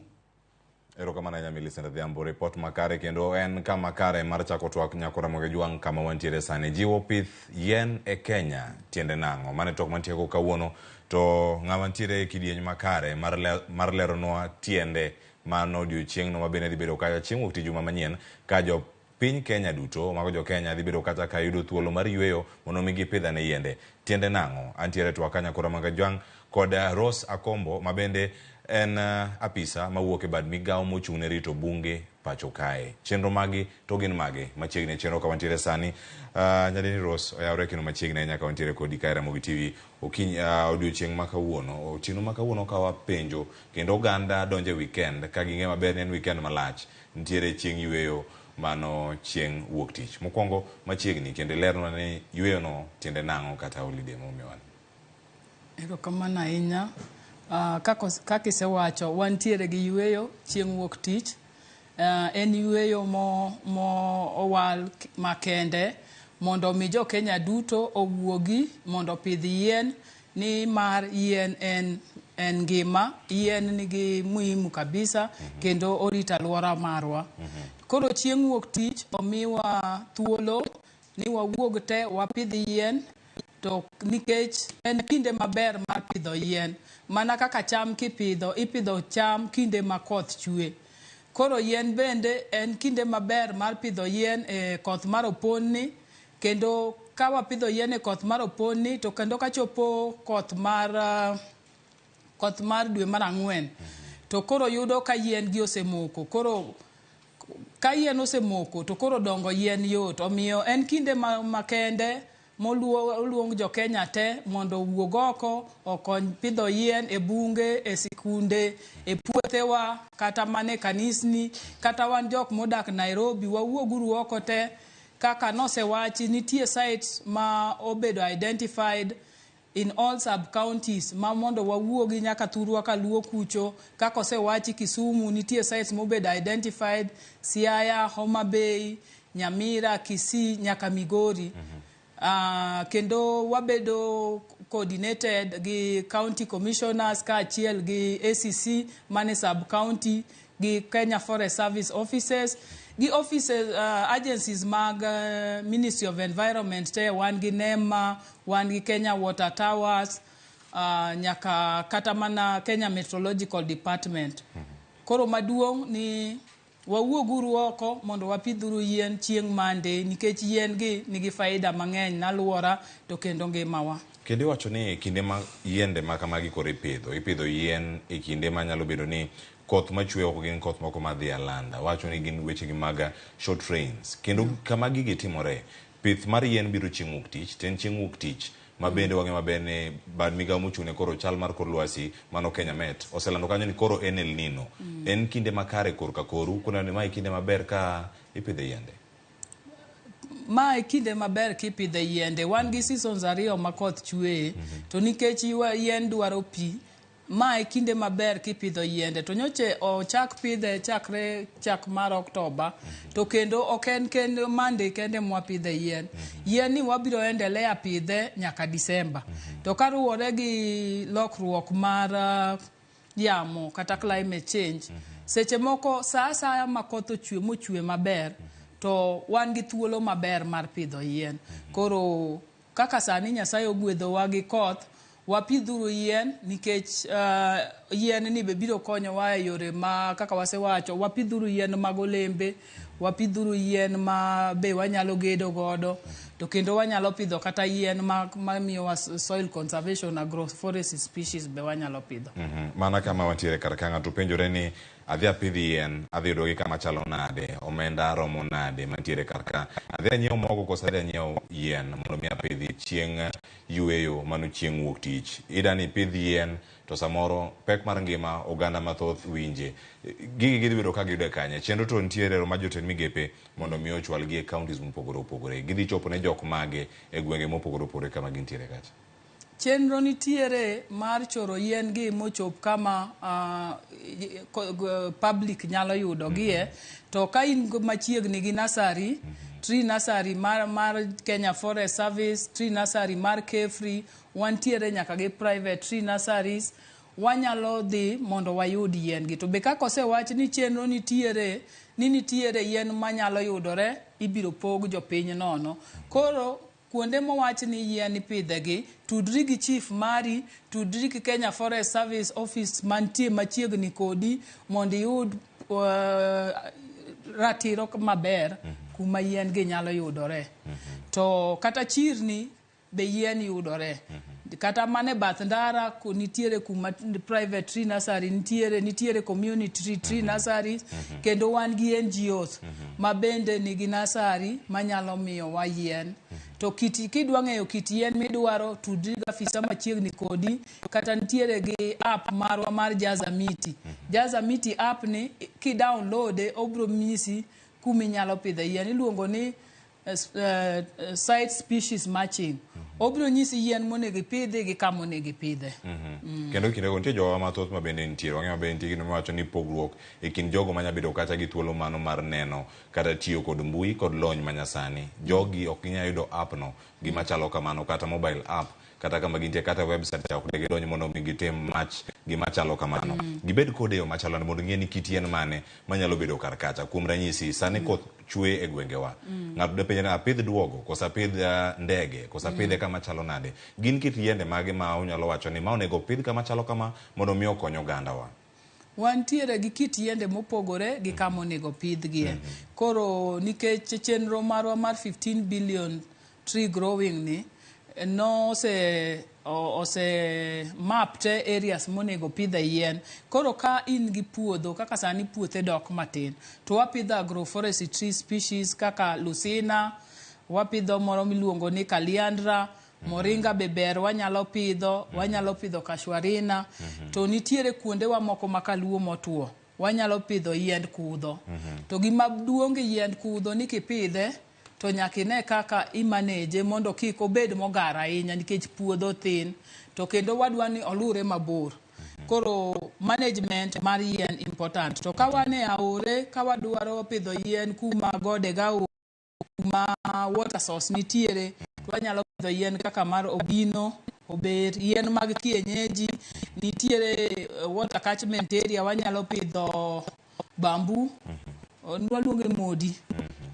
Erokamano ahinya Millicent Adhiambo, ripot makare kendo en kama kare mar chako twak nyako Ramogi Jwang' kama wantiere sani. Jiwo pith yien e Kenya tiende nang'o? Mano e twak mantieko kawuono to ng'ama ntiere e kidieny makare mar, le, mar leronwa tiende mano odiochieng'no ma bende dhi bedo kacha chieng' wuok tich juma manyien ka jo piny Kenya duto mago jo Kenya dhi bedo kacha ka yudo thuolo mar yueyo mondo mi gipidh ane yiende. Tiende nang'o? Antiere twak ka nyako Ramogi Jwang' kod Rose Akombo ma bende en apisa mawuok e bad migawo mochung' ne rito bunge pacho kae. Chenro magi to gin mage? Machiegni e chenro ka wantiere sani. Nyadendi Rose oyawre kendo machiegni ahinya ka wantiere kodi kae Ramogi TV okinyi odiochieng' ma kawuono. Otieno ma kawuono ka wapenjo kendo oganda donjo e weekend ka ging'e maber ni en weekend malach. Nitiere chieng' yueyo mano chieng' wuok tich. Mokwongo machiegni kendo ilernwa ni yueyo no tiende nang'o kata holiday momiwa. Erokamano ahinya. Kaka isewacho, wantiere gi yueyo chieng' wuok tich. En yueyo mo owal makende mondo mi jo Kenya duto owuogi mondo opidh yien ni mar yien en ngima. Yien nigi muhimu kabisa kendo orito alwora marwa. Koro chieng' wuok tich omiwa thuolo ni wawuog te wapidh yien to nikech en kinde maber mar pidho yien. Mana kaka cham kipidho, ipidho cham kinde ma koth chwe. Koro yien bende en kinde maber mar pidho yien e koth mar opon ni, kendo ka wapidho yien e koth mar opon ni to kendo kachopo koth mar dwe mar ang'wen to koro yudo ka yien gi osemoko. Koro ka yien osemoko to koro dongo yien yot. Omiyo en kinde makende moluong jo Kenya te mondo owuog oko okony pidho yien e bunge, e sikunde, e puothewa, kata mana e kanisni, kata wan jok modak Nairobi, wawuoguru oko te. Kaka nosewachi, nitie sites ma obedo identified in all sub-counties ma mondo wawuogi nyaka thurwa kaluo kucho. Kaka osewachi Kisumu nitie sites mobedo identified, Siaya, Homa Bay, Nyamira, Kisii nyaka Migori. Kendo wabedo coordinated gi county commissioners kaachiel gi ACC mane sub county gi Kenya Forest Service offices gi offices, agencies mag Ministry of Environment te. Wan gi NEMA, wan gi Kenya Water Towers, nyaka kata mana Kenya Meteorological Department. Koro maduong' ni wawuoguru oko mondo wapidhuru yien chieng' Monday nikech yien gi nigi faida mang'eny ne alwora to kendo ngimawa. Kendo iwacho ni kinde ma yiende ma kamagi koro ipidho, ipidho yien e kinde manyalo bedo ni koth machwe ok gin koth moko madhi alanda. Wacho ni gin wechegi mag short rains. Kendo kama gigi timore, pith mar yien biro chieng' wuok tich, to en chieng' wuok tich ma bende wang'e maber ni bad migawo mochung' ne koro chal mar kor lwasi mano Kenya Met oselando kanyo ni koro en El Nino. En kinde makare korka koru kuneno ni mae kinde maber ka ipidho yiende. Ma e kinde maber kipidhe yiende. Wan gi seasons ariyo ma koth chweye, to nikech yien dwaro pi, ma e kinde maber kipidho yiende. To nyoche ochak pidhe chakre chak mar Oktoba, to kendo ok en kendo Monday kende mwapidhe yien. Yien ni wabiro endelea pidhe nyaka Disemba. To kaluwore gi lokruok mar yamo kata climate change, seche moko sa asaya ma koth ochwe mochwe maber, to wan gi thuolo maber mar pidho yien. Koro kaka sani Nyasaye ogwedhowa gi koth, wapidhuru yien nikech yien ni be biro konyowa e yore ma kaka wasewacho. Wapidhuru yien mag olembe, wapidhuru yien ma be wanyalo gedo godo, to kendo wanyalo pidho kata yien ma miyowa soil conservation, agroforestry species be wanyalo pidho. Mana kama wantiere kar ka ng'ato penjore ni adhi apidh yien, adhi yudogi kama chalo nade, omenda romo nade mantiere kar ka. Adhi anyiew mogo koso adhi anyiew yien mondo mi apidhi chieng' yueyo mano chieng' wuok tich. Ida ni ipidh yien to samoro pek mar ngima oganda mathoth winje. Gigi gidhi bedo ka giyude kanye? Chenro to nitiere ma jotend migepe mondo mi ochwalgi e counties mopogore opogore. Gidhi chopo ne jok mage e gwenge mopogore opogore kama gintiere kacha. Chenro nitiere mar choro yien gi mochop kama public nyalo yudo gie. To ka in machiegni gi nursery, tree nursery mar Kenya Forest Service, tree nursery mar KEFRI, wantiere nyaka gi private tree nurseries, wanyalo dhi mondo wayud yien gi. To be kaka osewach ni chenro nitiere ni nitiere yien manyalo yudore, ibiro pog jopiny nono. Koro kuonde mowach ni yien ipidhe gi, tudri gi chief mari, tudri gi Kenya Forest Service office mantie machiegni kodi mondo iyud ratiro maber kuma yien gi nyalo yudore. To kata chirni be yien yudore. Kata mana e bath ndara nitiere kuma private tree nursery nitiere, nitiere community tree nurseries, kendo wan gi NGOs ma bende nigi nursery manyalo miyowa yien. To kit kidwa ng'eyo kit yien midwaro, tudri gi afisa machiegni kodi, kata nitiere gi app marwa mar Jaza Miti. Jaza Miti app ni kidownload obiro nyisi kuminyalo pidhe yien. Iluongo ni site species matching. Obiro nyisi yien monego ipidhi gi kama onego ipidhe. Kendo kindego nitie jowa mathoth ma bende nitie wang'eyo maber nitie gino miwacho ni pogruok e kind jogo manya bedo kata gi thuolo mano mar neno kata tiyo kod mbui kod lony manyasani. Jogi ok ginyal yudo app no gima chalo kamano kata mobile app kata kama gintie kata website ok gidonj mondo mi gitim match gima chalo kamano. Gibed kode e yo machalo nade mondo ging'e ni kit yien mane manyalo bedo kar kacha. Kuom ranyisi sani koth chwe e gwengewa. Ng'ato depenje ni apidh duogo koso apidh ndege koso apidhe kama chalo nade. Gin kit yiende mage ma unyalo wacho ni ma onego opidh kama chalo kama mondo mi okony ogandawa? Wantiere gi kit yiende mopogore gi kama onego pidhgie. Koro nikech chenro marwa mar 15 billion tree growing ni no ose map te areas monego pidhe yien. Koro ka in gi puodho kaka sani puothe dok matin, to wapidho agroforestry tree species kaka lucina, wapidho moro miluongo ni calliandra, moringa be ber wanyalo pidho, wanyalo pidho casuarina. To nitiere kuondewa moko ma kaluo motuo, wanyalo pidho yiend kudho. To gima duong' gi yiend kudho ni kipidhe to nyaka ine kaka imaneje mondo kik obed mogar ahinya nikech puodho thin, to kendo wadwa ni olure mabor. Koro management mar yien important. To ka wan e aore, ka wadwaro pidho yien kuma gode ga kuma water source nitiere, to wanyalo pidho yien kaka mar obino, ober, yien mag kienyeji, nitiere water catchment area, wanyalo pidho bamboo, waluonge modi.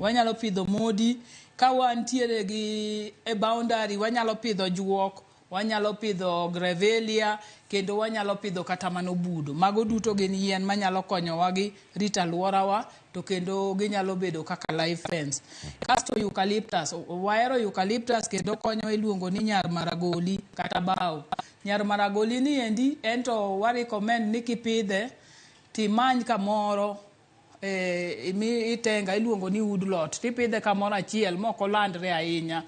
Wanyalo pidho modi. Ka wantiere gi e boundary, wanyalo pidho juok, wanyalo pidho grevillea, kendo wanyalo pidho kata mana obudo. Mago duto gin yien manyalo konyowa gi rito alworawa, to kendo ginyalo bedo kaka live fence. Kasto eucalyptus, wahero eucalyptus kendo konyo iluongo ni nyar maragoli kata bao. Nyar maragoli ni endi en to wa recommend ni kipidhe timany kamoro mi itenga iluongo ni woodlot, tipidhe kamoro achiel mok olandre ahinya.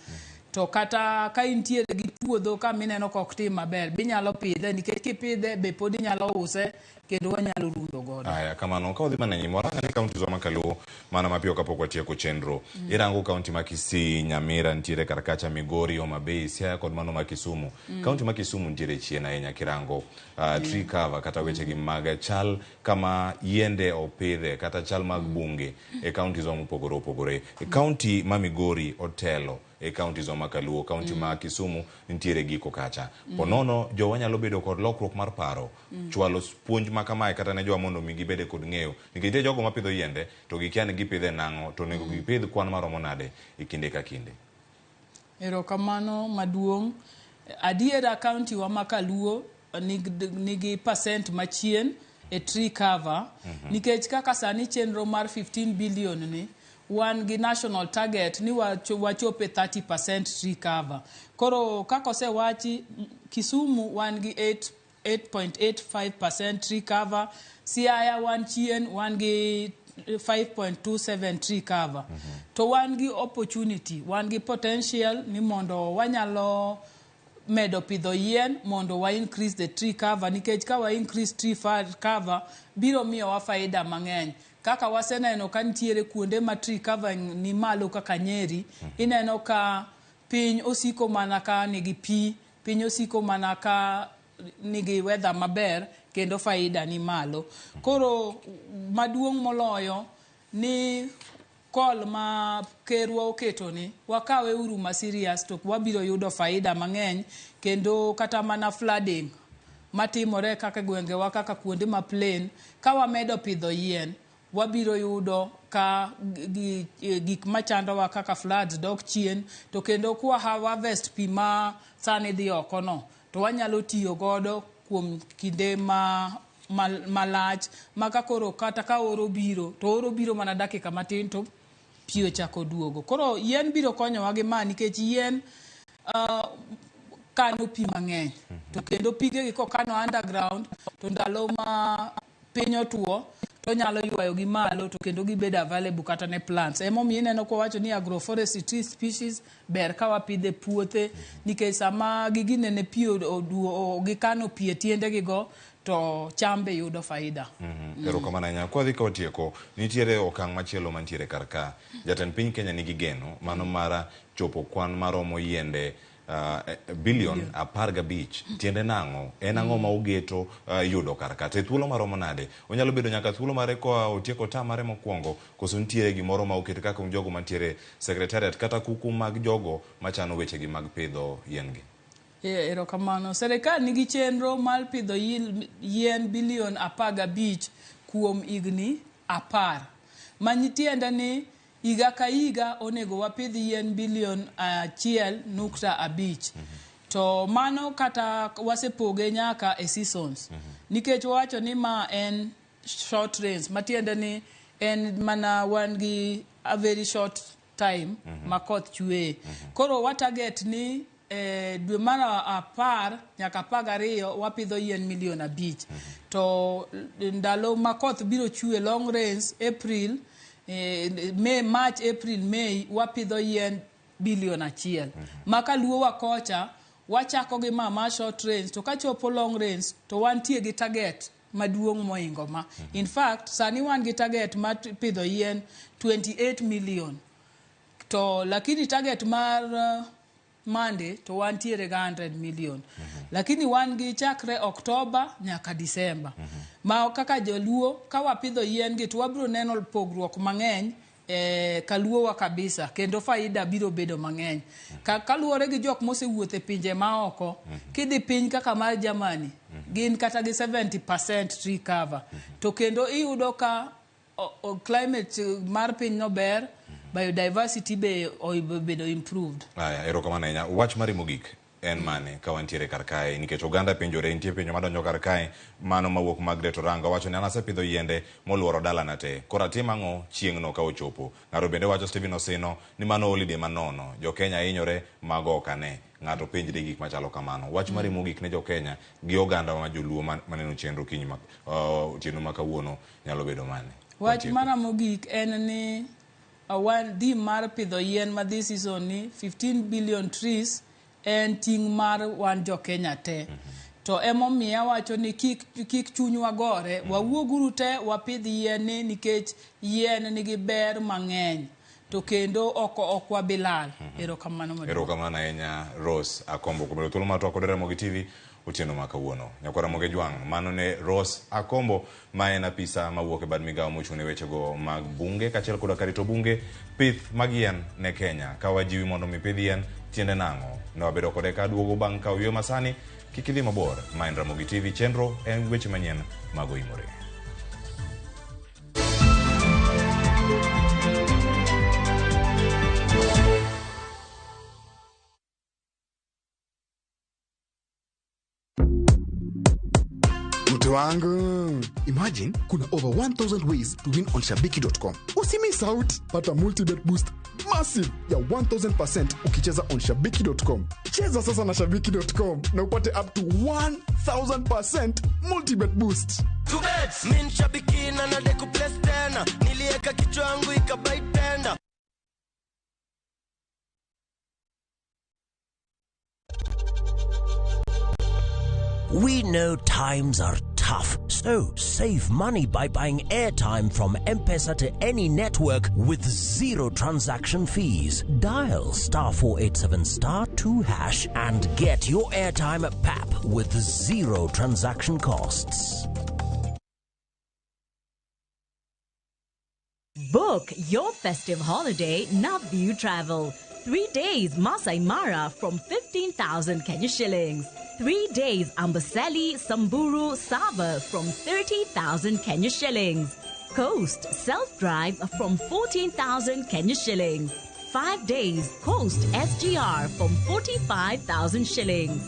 To kata ka intiere gi puodho kama ineno ka ok tim maber, binyalo pidhe nikech kipidhe be pod inyalo use kendo wanyalo rundo godo. Aya, kamano ka wadhi mana nyime warang ane counties wa makaluo mana mapiyo kapok watieko chenro. Irango county ma Kisii, Nyamira nitiere kar kacha, Migori, Homa Bay, Siaya kod mano ma Kisumu. County ma Kisumu nitiere chien ahinya kirango tree cover kata weche gi mag chal kama yiende opidhe kata chal mag bunge e counties wa mopogore opogore. E county ma Migori otelo e counties wa makaluo, county ma Kisumu nitiere giko kacha. Ponono jowa nyalo bedo kod lokruok mar paro, chwalo puonj ma kamae kata ne jowa mondo mi gibede kod ng'eyo. Nikech nitie jogo mapidho yiende to gikia ni gipidhe nang'o to onego gipidh kwan maromo nade e kinde ka kinde. Erokamano maduong'. Adiera county wa ma Kaluo nigi percent machien e tree cover, nikech kaka sani chenro mar 15 billion ni wan gi national target ni wachop e 30% tree cover. Koro kaka osewachi, Kisumu wan gi 8.85% tree cover, Siaya wan chien, wan gi 5.27 tree cover. To wan gi opportunity, wan gi potential ni mondo wanyalo medo pidho yien mondo wa increase the tree cover, nikech ka wa increase tree cover biro miyowa faida mang'eny. Kaka waseneno ka nitiere kuonde ma tree cover ni malo kaka Nyeri, ineno ka piny osiko mana ka nigi pi, Piny osiko mana ka nigi weather maber kendo faida ni malo. Koro maduong' moloyo ni call ma kerwa oketo ni wakawe uru ma serious to wabiro yudo faida mang'eny kendo kata mana flooding matimore kaka gwengewa kaka kuonde ma plain ka wamedo pidho yien wabiro yudo ka gik machandowa kaka floods dok chien to kendo kwa harvest pi ma sani dhi oko no to wanyalo tiyo godo kuom kinde ma malach ma ka koro kata ka oro biro to oro biro mana dakika matin to pi ochako duogo. Koro yien biro konyowa gi ma nikech yien kano pi mang'eny to kendo pigegi kokano underground to ndalo ma piny otuo to nyalo ywayo gi malo to kendo gibedo available kata ne plants. Emomiyo ineno kwawacho ni agroforestry tree species ber ka wapidhe puothe nikech sama giginene pi gikano pi e tiendegi go to cham be yudo faida. Erokamano ahinya. Kwadhi ka watieko, nitiere okang' machielo mantiere kar ka. Jatend piny Kenya nigi geno mano mar chopo kwan maromo yiende bilion 15. Tiende nang'o? En ang'o ma ogeto yudo kar ka? To e thuolo maromo nade? Onyalo bedo nyaka thuolo mare koa otieko term mare mokwongo, koso nitiere gimoro ma oket kaka jogo mantiere secretariat kata kuku mag jogo machano wechegi mag pidho yien gi? Erokamano. Serikal nigi chenro mar pidho yien bilion 15 kuom higni 10. Mantiende ni higa ka higa onego wapidh yien bilion 1.5. To mano kata wasepoge nyaka e seasons. Nikech wawacho ni ma en short rains, matiende ni en mana wan gi a very short time ma koth chweye. Koro wa target ni dwe mar 10 nyaka 12 wapidho yien milion 5. To ndalo ma koth biro chwe long rains, April, May, March, April, May wapidho yien bilion 1. Ma kaluowa kocha wachako gi ma short rains to kachopo long rains to wantie gi target maduong' moingo ma. In fact, sani wan gi target mar pidho yien 28 million. To lakini target mar Monday to wantiere ga 100 million. Lakini wan gi chakre Oktoba nyaka Disemba. Ma kaka joluo ka wapidho yien gi to wabiro neno pogruok mang'eny kaluowa kabisa kendo faida biro bedo mang'eny. Kaluwore gi jok mosewuotho e pinje maoko, kidhi piny kaka mar Germany, gin kata gi 70% tree cover. To kendo iyudo ka climate mar piny no ber, biodiversity be obedo improved. Aya, erokamano ahinya. Wach mari mogik en mane ka wantiere kar kae? Nikech oganda penjore, nitie penjo madonjo kar kae, mano mawuok Margaret Oranga wacho ni an asepidho yiende moluoro dalana te. Koro atim ang'o chieng'no ka ochopo? Ng'ato bende wacho Stephen Osino ni mano holiday manono. Jo Kenya hinyore, mago ok ane. Ng'ato penjre gik machalo kamano. Wach mari mogik ne jo Kenya gi oganda ma joluo maneno chenro kiny ma otieno ma kawuono nyalo bedo mane? Wach mara mogik en ni wan dhi mar pidho yien ma this season ni 15 billion trees en ting' mar wan jo Kenya te. To emomiyo awacho ni kik chunywa gore, wawuoguru te wapidh yien ni nikech yien nigi ber mang'eny. To kendo ok wabilal. Erokamano maduong'. Erokamano ahinya Rose Akombo kuom yudo thuolo mar twak kod Ramogi TV otieno ma kawuono. Nyakwar Ramogi Jwang', mano ne Rose Akombo ma en apisa mawuok e bad migawo mochung' ne wechego mag bunge kaachiel koda karito bunge pith mag yien ne Kenya. Ka wajiwi mondo mi pidh yien, tiende nang'o? Ne wabedo kode ka duogo bang' kawo yweyo masani. Kik idhi mabor. Ma en Ramogi TV, chenro en weche manyien mag oimore. Mtu wangu, imagine kuna over 1000 ways to win on shabiki.com. Usimiss out, pata multibet boost massive ya 1000% ukicheza on shabiki.com. Cheza sasa na shabiki.com na upate up to 1000% multibet boost. Min shabiki na nadeku place tena, nilieka kichwa yangu ikabai tenda. We know times are tough, So, save money by buying airtime from M-Pesa to any network with zero transaction fees. Dial star 487 star 2 hash and get your airtime at PAP with zero transaction costs. Book your festive holiday Naview Travel. 3 days Masai Mara from 15,000 Kenya shillings. 3 days Amboseli, Samburu, Sava from 30,000 Kenya shillings. Coast self-drive from 14,000 Kenya shillings. 5 days Coast SGR from 45,000 shillings.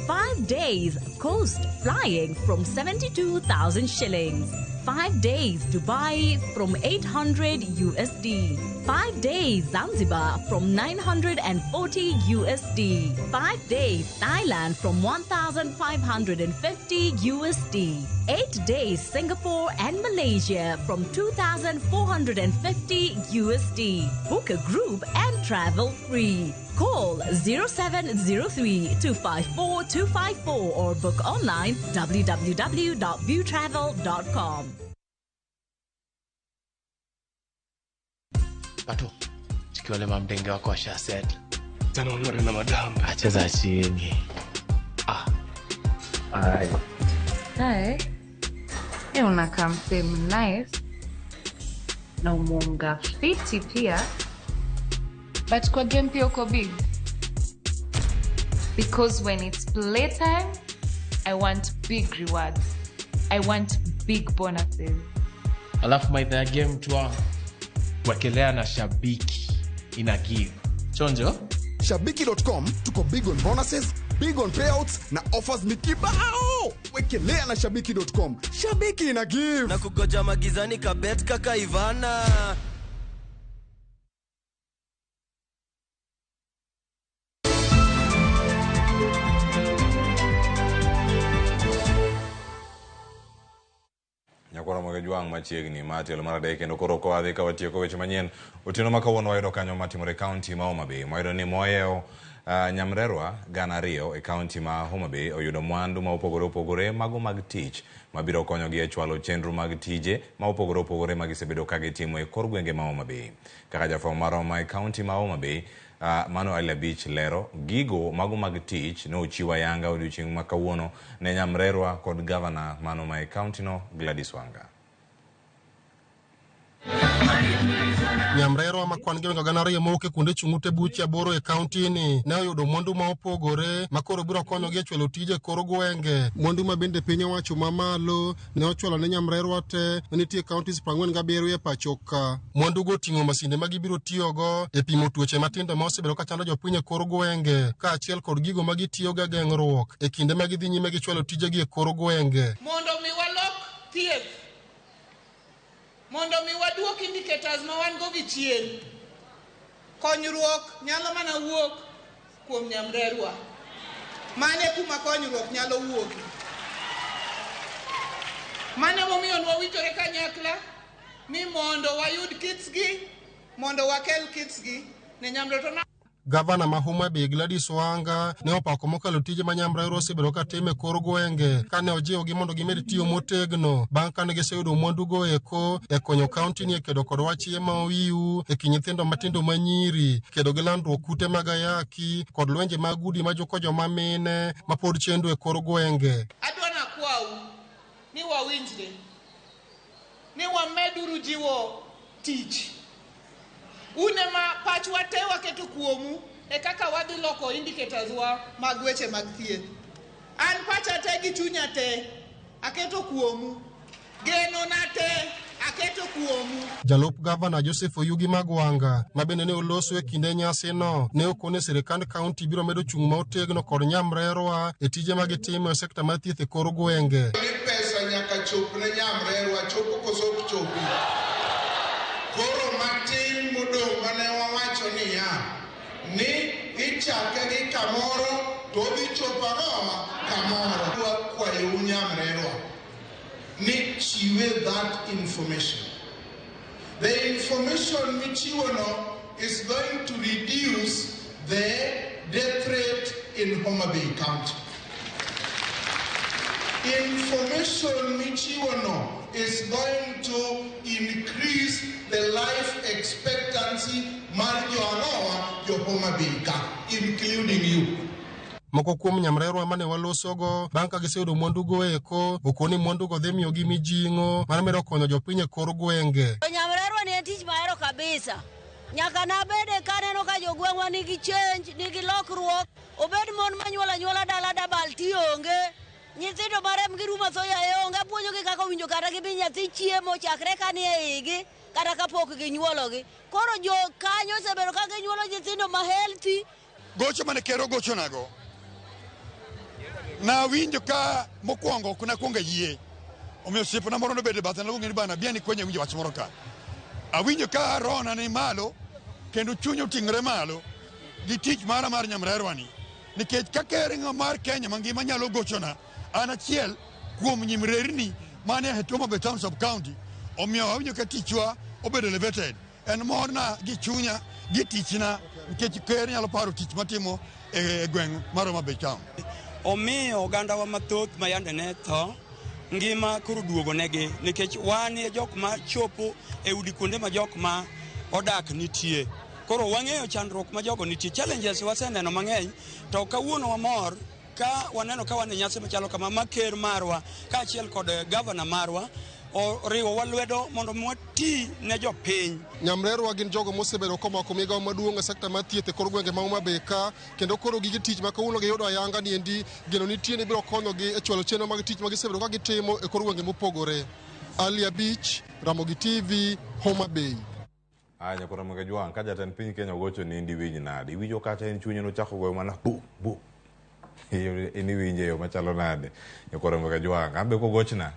5 days Coast flying from 72,000 shillings. 5 days Dubai from 800 USD. 5 days Zanzibar from 940 USD. 5 days Thailand from 1,550 USD. 8 days Singapore and Malaysia from 2,450 USD. Book a group and travel free. Call 0703 254 254 or book online www.viewtravel.com. Pato, chikiwale mamdenge wako washa set. Tena unore na madam. Acheza chini. Ah. Ai. Hi. Eh, unakaa msee nice. Na umeunga fiti pia. But kwa game pia uko big. Because when it's playtime, I want big rewards. I want big bonuses. Alafu maitha ya game tu wekelea na Shabiki ina give. Chonjo? Shabiki.com tuko big on bonuses, big on payouts na offers ni kibao. Wekelea na Shabiki.com. Shabiki ina give. Na kugoja magizani kabet kaka Ivana. Nyakoro mwege machiegni ma tielo mar adek kendo koro kowadhi ka watieko weche manyien otieno ma kawuono wayudo kanyo matimore e kaunti ma Homa Bay. Wayudo ni moyewo Nyamrerwa 200 e kaunti ma Homa Bay oyudo mwandu ma opogore opogore mago mag tich mabiro konyogi e chwalo chenro mag tije ma opogore opogore ma gisebedo ka gitimo e kor gwenge ma Homa Bay. Kaka jafwambo marwa ma e kaunti ma Homa Bay Mano Ali Abich lero gigo mago mag tich ne ochiw ayanga odiochieng' ma kawuono ne Nyamrerwa kod gavana mano ma e kaunti no Gladys Wanga. Nyamrerwa ma kwan gi 200 mowuok e kuonde chung' ute buche 8 e kaunti ni ne oyudo mwandu ma opogore ma koro biro konyogi e chwalo tije e kor gwenge. Mwandu ma bende piny owacho mamalo ne ochwalo ne Nyamrerwa te manitie counties 47 e pacho ka. Mwandu go oting'o masinde ma gibiro tiyogo e pimo tuoche matindo ma osebedo ka chando jopiny e kor gwenge kaachiel kod gigo ma gitiyogo e geng'ruok e kinde ma gidhi nyime gi chwalo tijegi e kor gwenge. Mondo mi walok thieth, mondo mi waduok indicators ma wan go gi chien, konyruok nyalo mana wuok kuom Nyamrerwa. Mane kuma konyruok nyalo wuoki. Mane momiyo nwawinjore kanyakla ni mondo wayud kits gi, mondo wakel kits gi ne Nyamrerwa. Gavana ma Homa Bay Gladys Wanga ne opako mokalo tije ma Nyamrerwa osebedo ka timo e kor gwenge kane ojiwogi mondo gimed tiyo motegno bang' kane giseyudo mwandu go eko e konyo kaunti ni e kedo kod wach iye ma oiw e kind nyithindo matindo ma nyiri, kedo gi landruok kute mag ayaki kod lwenje mag udi ma juko joma mine ma pod chendo e kor gwenge. Adwa nakwau ni wawinjre ni wameduru jiwo tich. Une ma pachwa te waketo kuomu e kaka wadhi loko indicators wa mag weche mag thieth. An pacha te gi chunya te aketo kuomu, geno na te aketo kuomu. Jalup gavana Joseph Oyugi Magwanga ma bende ne oloso e kinde nyasino ne okone sirikand kaunti biro medo chung' ma otegno kod Nyamrerwa e tije ma gitimo e sekta mar thieth e kor gwenge. Ni pesa nyaka chop ne Nyamrerwa, chopo koso ok chopi? Koro matin modong' mane wawacho niya ni ichake gi kamoro to odhi chopo ang'owa kamoro. Wakwayou Nyamrerwa ni chiwe that information. The information michiwono is going to reduce the death rate in Homa Bay County. Information michiwono is going to increase the life expectancy mar joang'owa jo Homa Bay ka, including you. Moko kuom nyamrerwa mane walosogo bang' ka giseyudo mwandugo eko okoni mwandugo dhi miyogi mijing'o mar medo konyo jopiny e kor gwenge. Nyamrerwa ni en tich mahero kabisa. Nyaka nabede kaneno ka jogweng'wa nigi change, nigi lokruok. Obed mon manyuola anyuola dala dabal ti onge. Nyithindo marem gi rumo athoya e onge, apuonjogi kaka owinjo kata gibi nyathi chiemo chakre ka ni e igi kata kapok ginyuologi. Koro jo kanyo osebedo ka ginyuolo nyithindo ma healthy. Gocho mane ker ogochonago, nawinjo ka mokwongo ok nakwongo ayie. Omiyo osiepna moro nobedo e batha, naluonge ni bana, bi ane ikwenya winjo wach moro ka. Awinjo ka rohona ni malo kendo chunya oting'ore malo gi tich mara mar nyamrerwa ni. Nikech ka ker mar Kenya mangima nyalo gochona, an achiel kuom nyimrerni mane e Homa Bay Town Sub County, omiyo awinjo ka tichwa obedo elevated. En morna gi chunya gi tichna nikech ker nyalo paro tich matimo e gweng' mar Homa Bay Town. Omiyo ogandawa mathoth ma yande ne tho, ngima koro duogo negi nikech wan e jok ma chopo e udi kuonde ma jok ma odak nitie. Koro wang'eyo chandruok ma jogo nitie. Challenges waseneno mang'eny, to kawuono wamor ka waneno ka wan e nyasi machalo kama ma ker marwa kaachiel kod gavana marwa oriwowa lwedo mondo mi wati ne jopiny. Nyamrerwa gin jogo mosebedo komako migawo maduong' e sekta mar thieth e kor gwenge ma Homa Bay ka, kendo koro gige tich ma kawuono giyudo ayanga ni endi geno nitie ni biro konyogi e chwalo chenro mag tich ma gisebedo ka gitimo e kor gwenge mopogore. Ali Abich, Ramogi TV, Homa Bay. Aya, nyakora Ramogi Jwang', ka jatend piny Kenya ogocho ni endi iwinj nade? Iwinjo kata en chunye nochako goyo mana bu bu. In iwinje e yo machalo nade? Nyakora Ramogi Jwang', an be kogochna,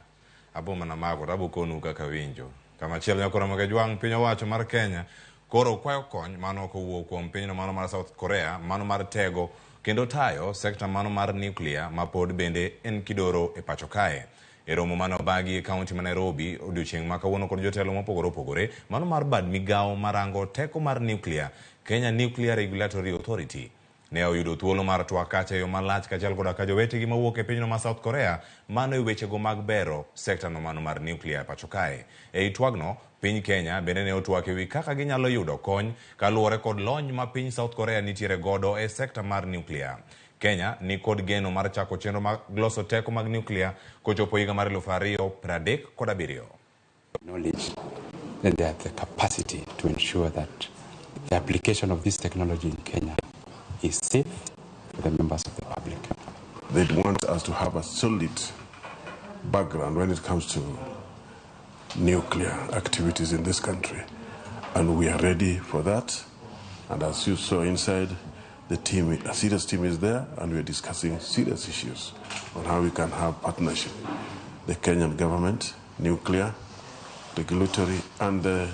abo mana mako to abo konu kaka winjo. Kamachielo nyakora Ramogi Jwang', piny owacho mar Kenya koro kwayo kony mano kowuok kuom pinyno mano mar South Korea, mano mar tego kendo tayo sekta mano mar nuclear ma pod bende en kidoro e pacho kae. E romo mane obagi e kaunti ma Nairobi odiochieng' ma kawuono kod jotelo mopogore opogore mano mar bad migawo marango teko mar nuclear, Kenya Nuclear Regulatory Authority ne oyudo thuolo mar twak kacha e yo malach kaachiel koda ka jowetegi mawuok e pinyno ma South Korea mano e wechego mag bero sekta no mano mar nuclear e pacho kae. Ei twagno, piny Kenya bende ne otwak ewi kaka ginyalo yudo kony kaluwore kod lony ma piny South Korea nitiere godo e sekta mar nuclear. Kenya ni kod geno mar chako chenro mag loso teko mag nuclear kochopo higa mar 2037. Knowledge, then they have the capacity to ensure that the application of this technology in Kenya is safe for the members of the public. They'd want us to have a solid background when it comes to nuclear activities in this country, and we are ready for that. And as you saw inside, the team, a serious team is there, and we are discussing serious issues on how we can have partnership. The Kenyan government, nuclear regulatory, and the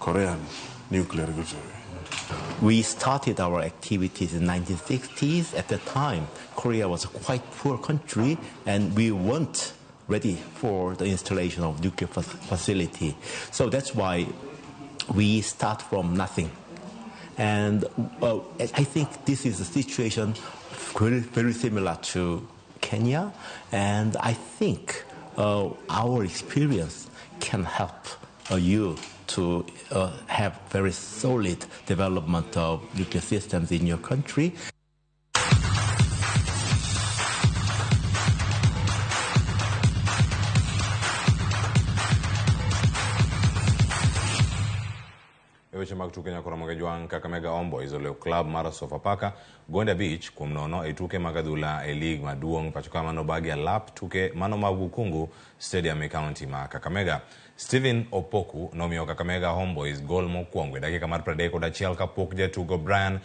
Korean nuclear regulatory. We started our activities in 1960s. At the time, Korea was a quite poor country, and we weren't ready for the installation of nuclear facility. So that's why we start from nothing. And I think this is a situation very, very similar to Kenya, and I think our experience can help you to have very solid development of nuclear systems in your country. E weche mag tuke nyakora Ramogi Jwang', Kakamega Homeboyz oloyo klab mar Sofapaka gonde 5 kuom 0 e tuke mag adhula e lig maduong' pacho ka mano bagi alap tuke mano mag Bukhungu Stadium e kaunti ma Kakamega. Stephen Opoku nomiyo Kakamega Homeboyz gol mokwongo e dakika mar 31 kapok jatugo Brian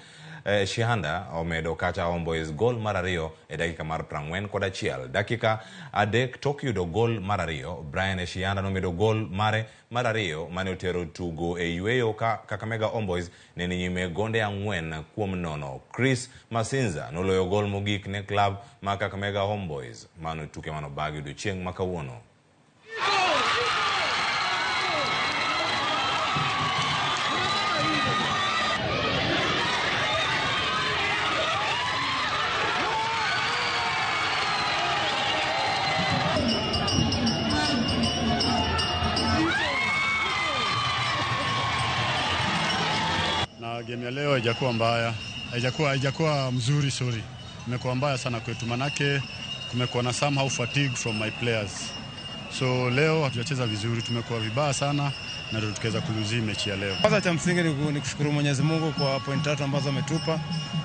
Shihanda omedo kacha Homeboyz gol mar 2 e dakika mar 41. Dakika 3 tok yudo gol mar 2, Brian Shihanda nomedo gol mare mar 2 mane otero tugo e yweyo ka Kakamega Homeboyz ne ni nyime gonde 4 kuom 0. Chris Masinza noloyo gol mogik ne klab ma Kakamega Homeboyz mano tuke mano bagi odiochieng' ma kawuono. Game ya leo haijakuwa mbaya, haijakuwa mzuri, sorry. Imekuwa mbaya sana kwetu, manake kumekuwa na somehow fatigue from my players. So leo hatujacheza vizuri, tumekuwa vibaya sana na ndio tukaweza kuluzi mechi ya leo. Kwanza cha msingi ni kushukuru Mwenyezi Mungu kwa point 3 ambazo ametupa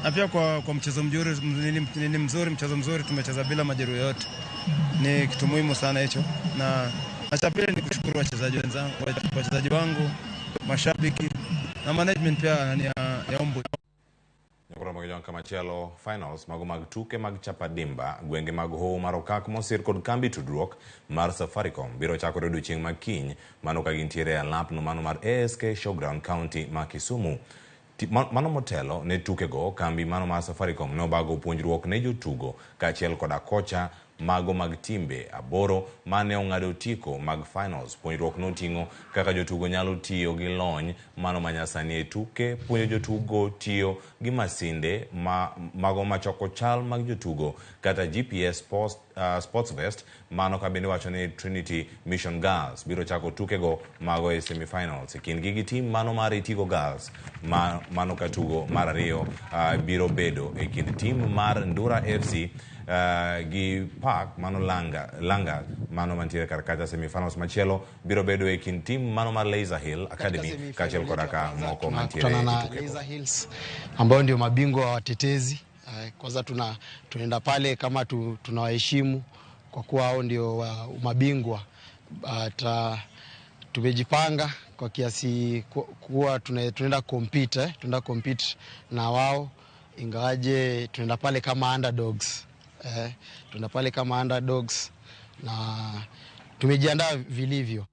na pia kwa mchezo mzuri, ni mzuri, mchezo mzuri tumecheza bila majeruhi yote. Ni kitu muhimu sana hicho. Na cha pili ni kushukuru wachezaji wenzangu, wachezaji wangu, mashabiki na management pia ya Ombo. Nyakoro kamachielo finals mago mag tuke mag chapadimba gwenge mag Hoho mar Okak mosir kod kambi tudruok mar Safaricom biro chakore odiochieng' ma kiny mano ka gintiere e alapno mano mar ASK Showground County ma Kisumu. Mano motelo ne tukego, kambi mano mar Safaricom ne obago puonjruok ne jotugo kaachiel koda kocha mago mag timbe 8 mane ong'ado otiko mag finals. Puonjruok noting'o kaka jotugo nyalo tiyo gi lony mano manyasani e tuke, puonjo jotugo tiyo gi masinde mago machoko chal mag jotugo kata GPS sports vest. Mano ka bende wacho ni Trinity Mission Girls biro chako tukego mago e semifinals e kindgi gi tim mano mar Itigo Girls. Mano ka tugo mar ariyo biro bedo e kind tim mar Ndura FC gi Park mano Langa mano mantiere kar kacha. Semifinals machielo biro bedo e kind tim mano mar Laser Hill Academy kaachiel koda ka moko mantiere e tuke Laser Hills ambao ndio mabingwa watetezi. Kwanza tunaenda pale kama tunawaheshimu kwa kuwa hao ndio mabingwa. Tumejipanga kwa kiasi kuwa tunaenda compete, tunaenda compete na wao, ingawaje tunaenda pale kama underdogs. Tunaenda pale kama underdogs na tumejiandaa vilivyo.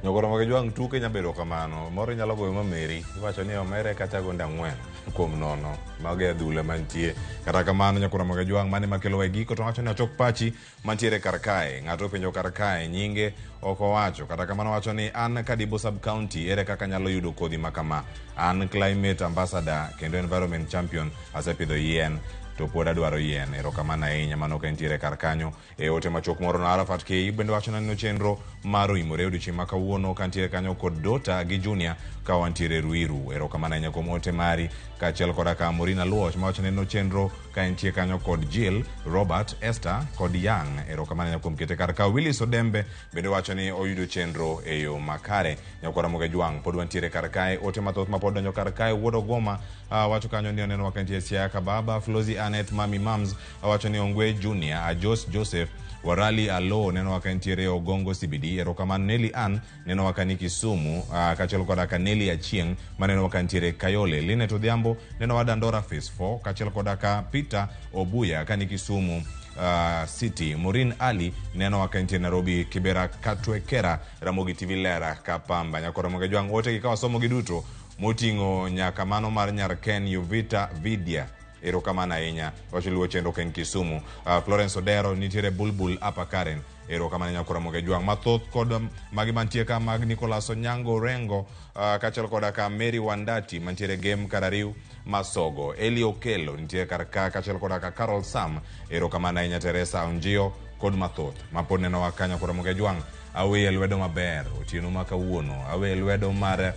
Nyokoro mag jwang' tuke nyabedo kamano, moro inyalo goyo mameri, iwacho ni omere kata gonde 4 kuom 0, mago e adhula mantie. Kata kamano nyokoro mag jwang' mane makelo e giko to wacho ni achok pachi mantiere kar kae, ng'ato openjo kar kae nyinge ok owacho. Kata kamano wacho ni an Kadibo sub county, ere kaka anyalo yudo kodhi makama? An climate ambassador kendo environment champion, asepidho yien to pod adwaro yien. Erokamano ahinya mano ka nitiere kar kanyo. E ote machuok moro no Arafat K bende wacho ni chenro mar oimore odiochieng' ma kawuono ka nitiere kanyo kod Dota gi Junior ka wantiere Ruiru. Erokamano ahinya kuom ote mari kaachiel koda ka Morina Luoch mawacho ni chenro ka entie kanyo kod Jill, Robert, Esther kod Yang. Erokamano ahinya kuom kete kar ka. Willis Odembe bende wacho ni oyudo chenro e yo makare. Nyakwara Moge Jwang' pod wantiere kar kae. Ote mathoth ma pod donjo kar kae. Wuod Ogoma wacho kanyo ni oneno ka entie Siaya Kababa, Flozi Anet, Mami Mams wacho ni Ongwe Junior, Ajos Joseph, Warali Alo neno waka nitiere Ogongo CBD. Erokamano Nelly Ann neno waka ni Kisumu, kaachiel koda ka Nelly Achieng' maneno waka nitiere Kayole. Linet Odhiambo neno wa Dandora Phase 4 kaachiel koda ka Peter Obuya kani Kisumu City. Maureen Ali neno waka nitiere Nairobi Kibera Katwekera. Ramogi TV lera kapamba. Nyakoro Moge Jwang' ote gi kawasomo gi duto moting'o nyaka mano mar Nyar Ken Yuvita Vidya. Erokamano ahinya wacho luwo chenro ken Kisumu. Florence Odero nitiere Bulbul Upper Karen. Erokamano ahinya koro Moge Jwang' mathoth kod magi mantie ka mag Nicholas Onyango Rengo, kaachiel koda ka Mary Wandati mantiere Gem Karariu Masogo. Eli Okelo nitiere kar ka kaachiel koda ka Carol Sam. Erokamano ahinya Teresa Onjio kod mathoth mapod nenowa kanyo koro Moge Jwang'. Aweye lwedo maber otieno ma kawuono, aweye lwedo mar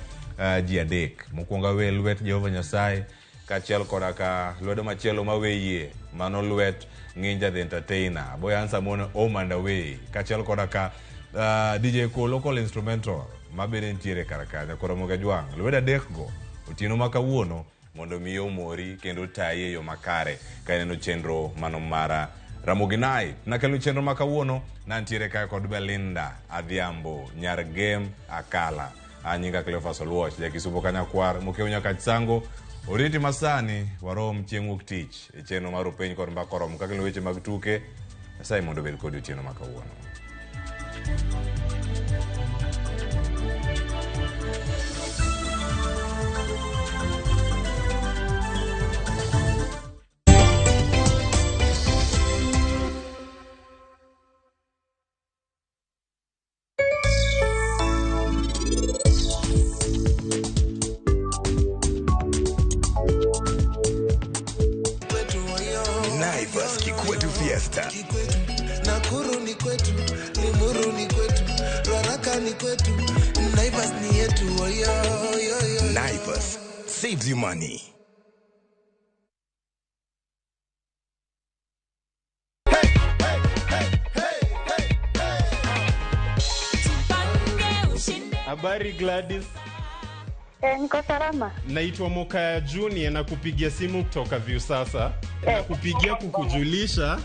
ji adek. Mokwongo aweye lwet Jehova Nyasaye kaachiel koda ka lwedo machielo maweyie mano lwet Nginja the Entertainer, Boy Answer Mono Home and Away, kaachiel koda ka DJ Ko local instrumental mabende nitiere kar kanyo. Koro Moge Jwang' lwedo adek go otieno ma kawuono mondo mi omori kendo tayi e yo makare ka ineno chenro mano mara Ramogi Night. Nakelo chenro ma kawuono nantiere kae kod Belinda Adhiambo Nyar Gem Akala. Anyinga Cleophas Oluoch ja Kisumo Kanyakwar Mokeo nyaka Chisango. Oriti masani warom chieng' wuok tich e chenro mar Openy kod Mbaka Oromo kakelo weche mag tuke. Nyasaye mondo obed kodi otieno ma kawuono. Naivas Kikwetu Fiesta. Nakuru ni kwetu, Limuru ni kwetu, Ruaraka ni kwetu, Naivas ni yetu. Oyo, oyo, oyo. Naivas saves you money. Habari Gladys. Niko salama. Naitwa Mokaya Junior na kupigia simu kutoka Viusasa. Na kupigia kukujulisha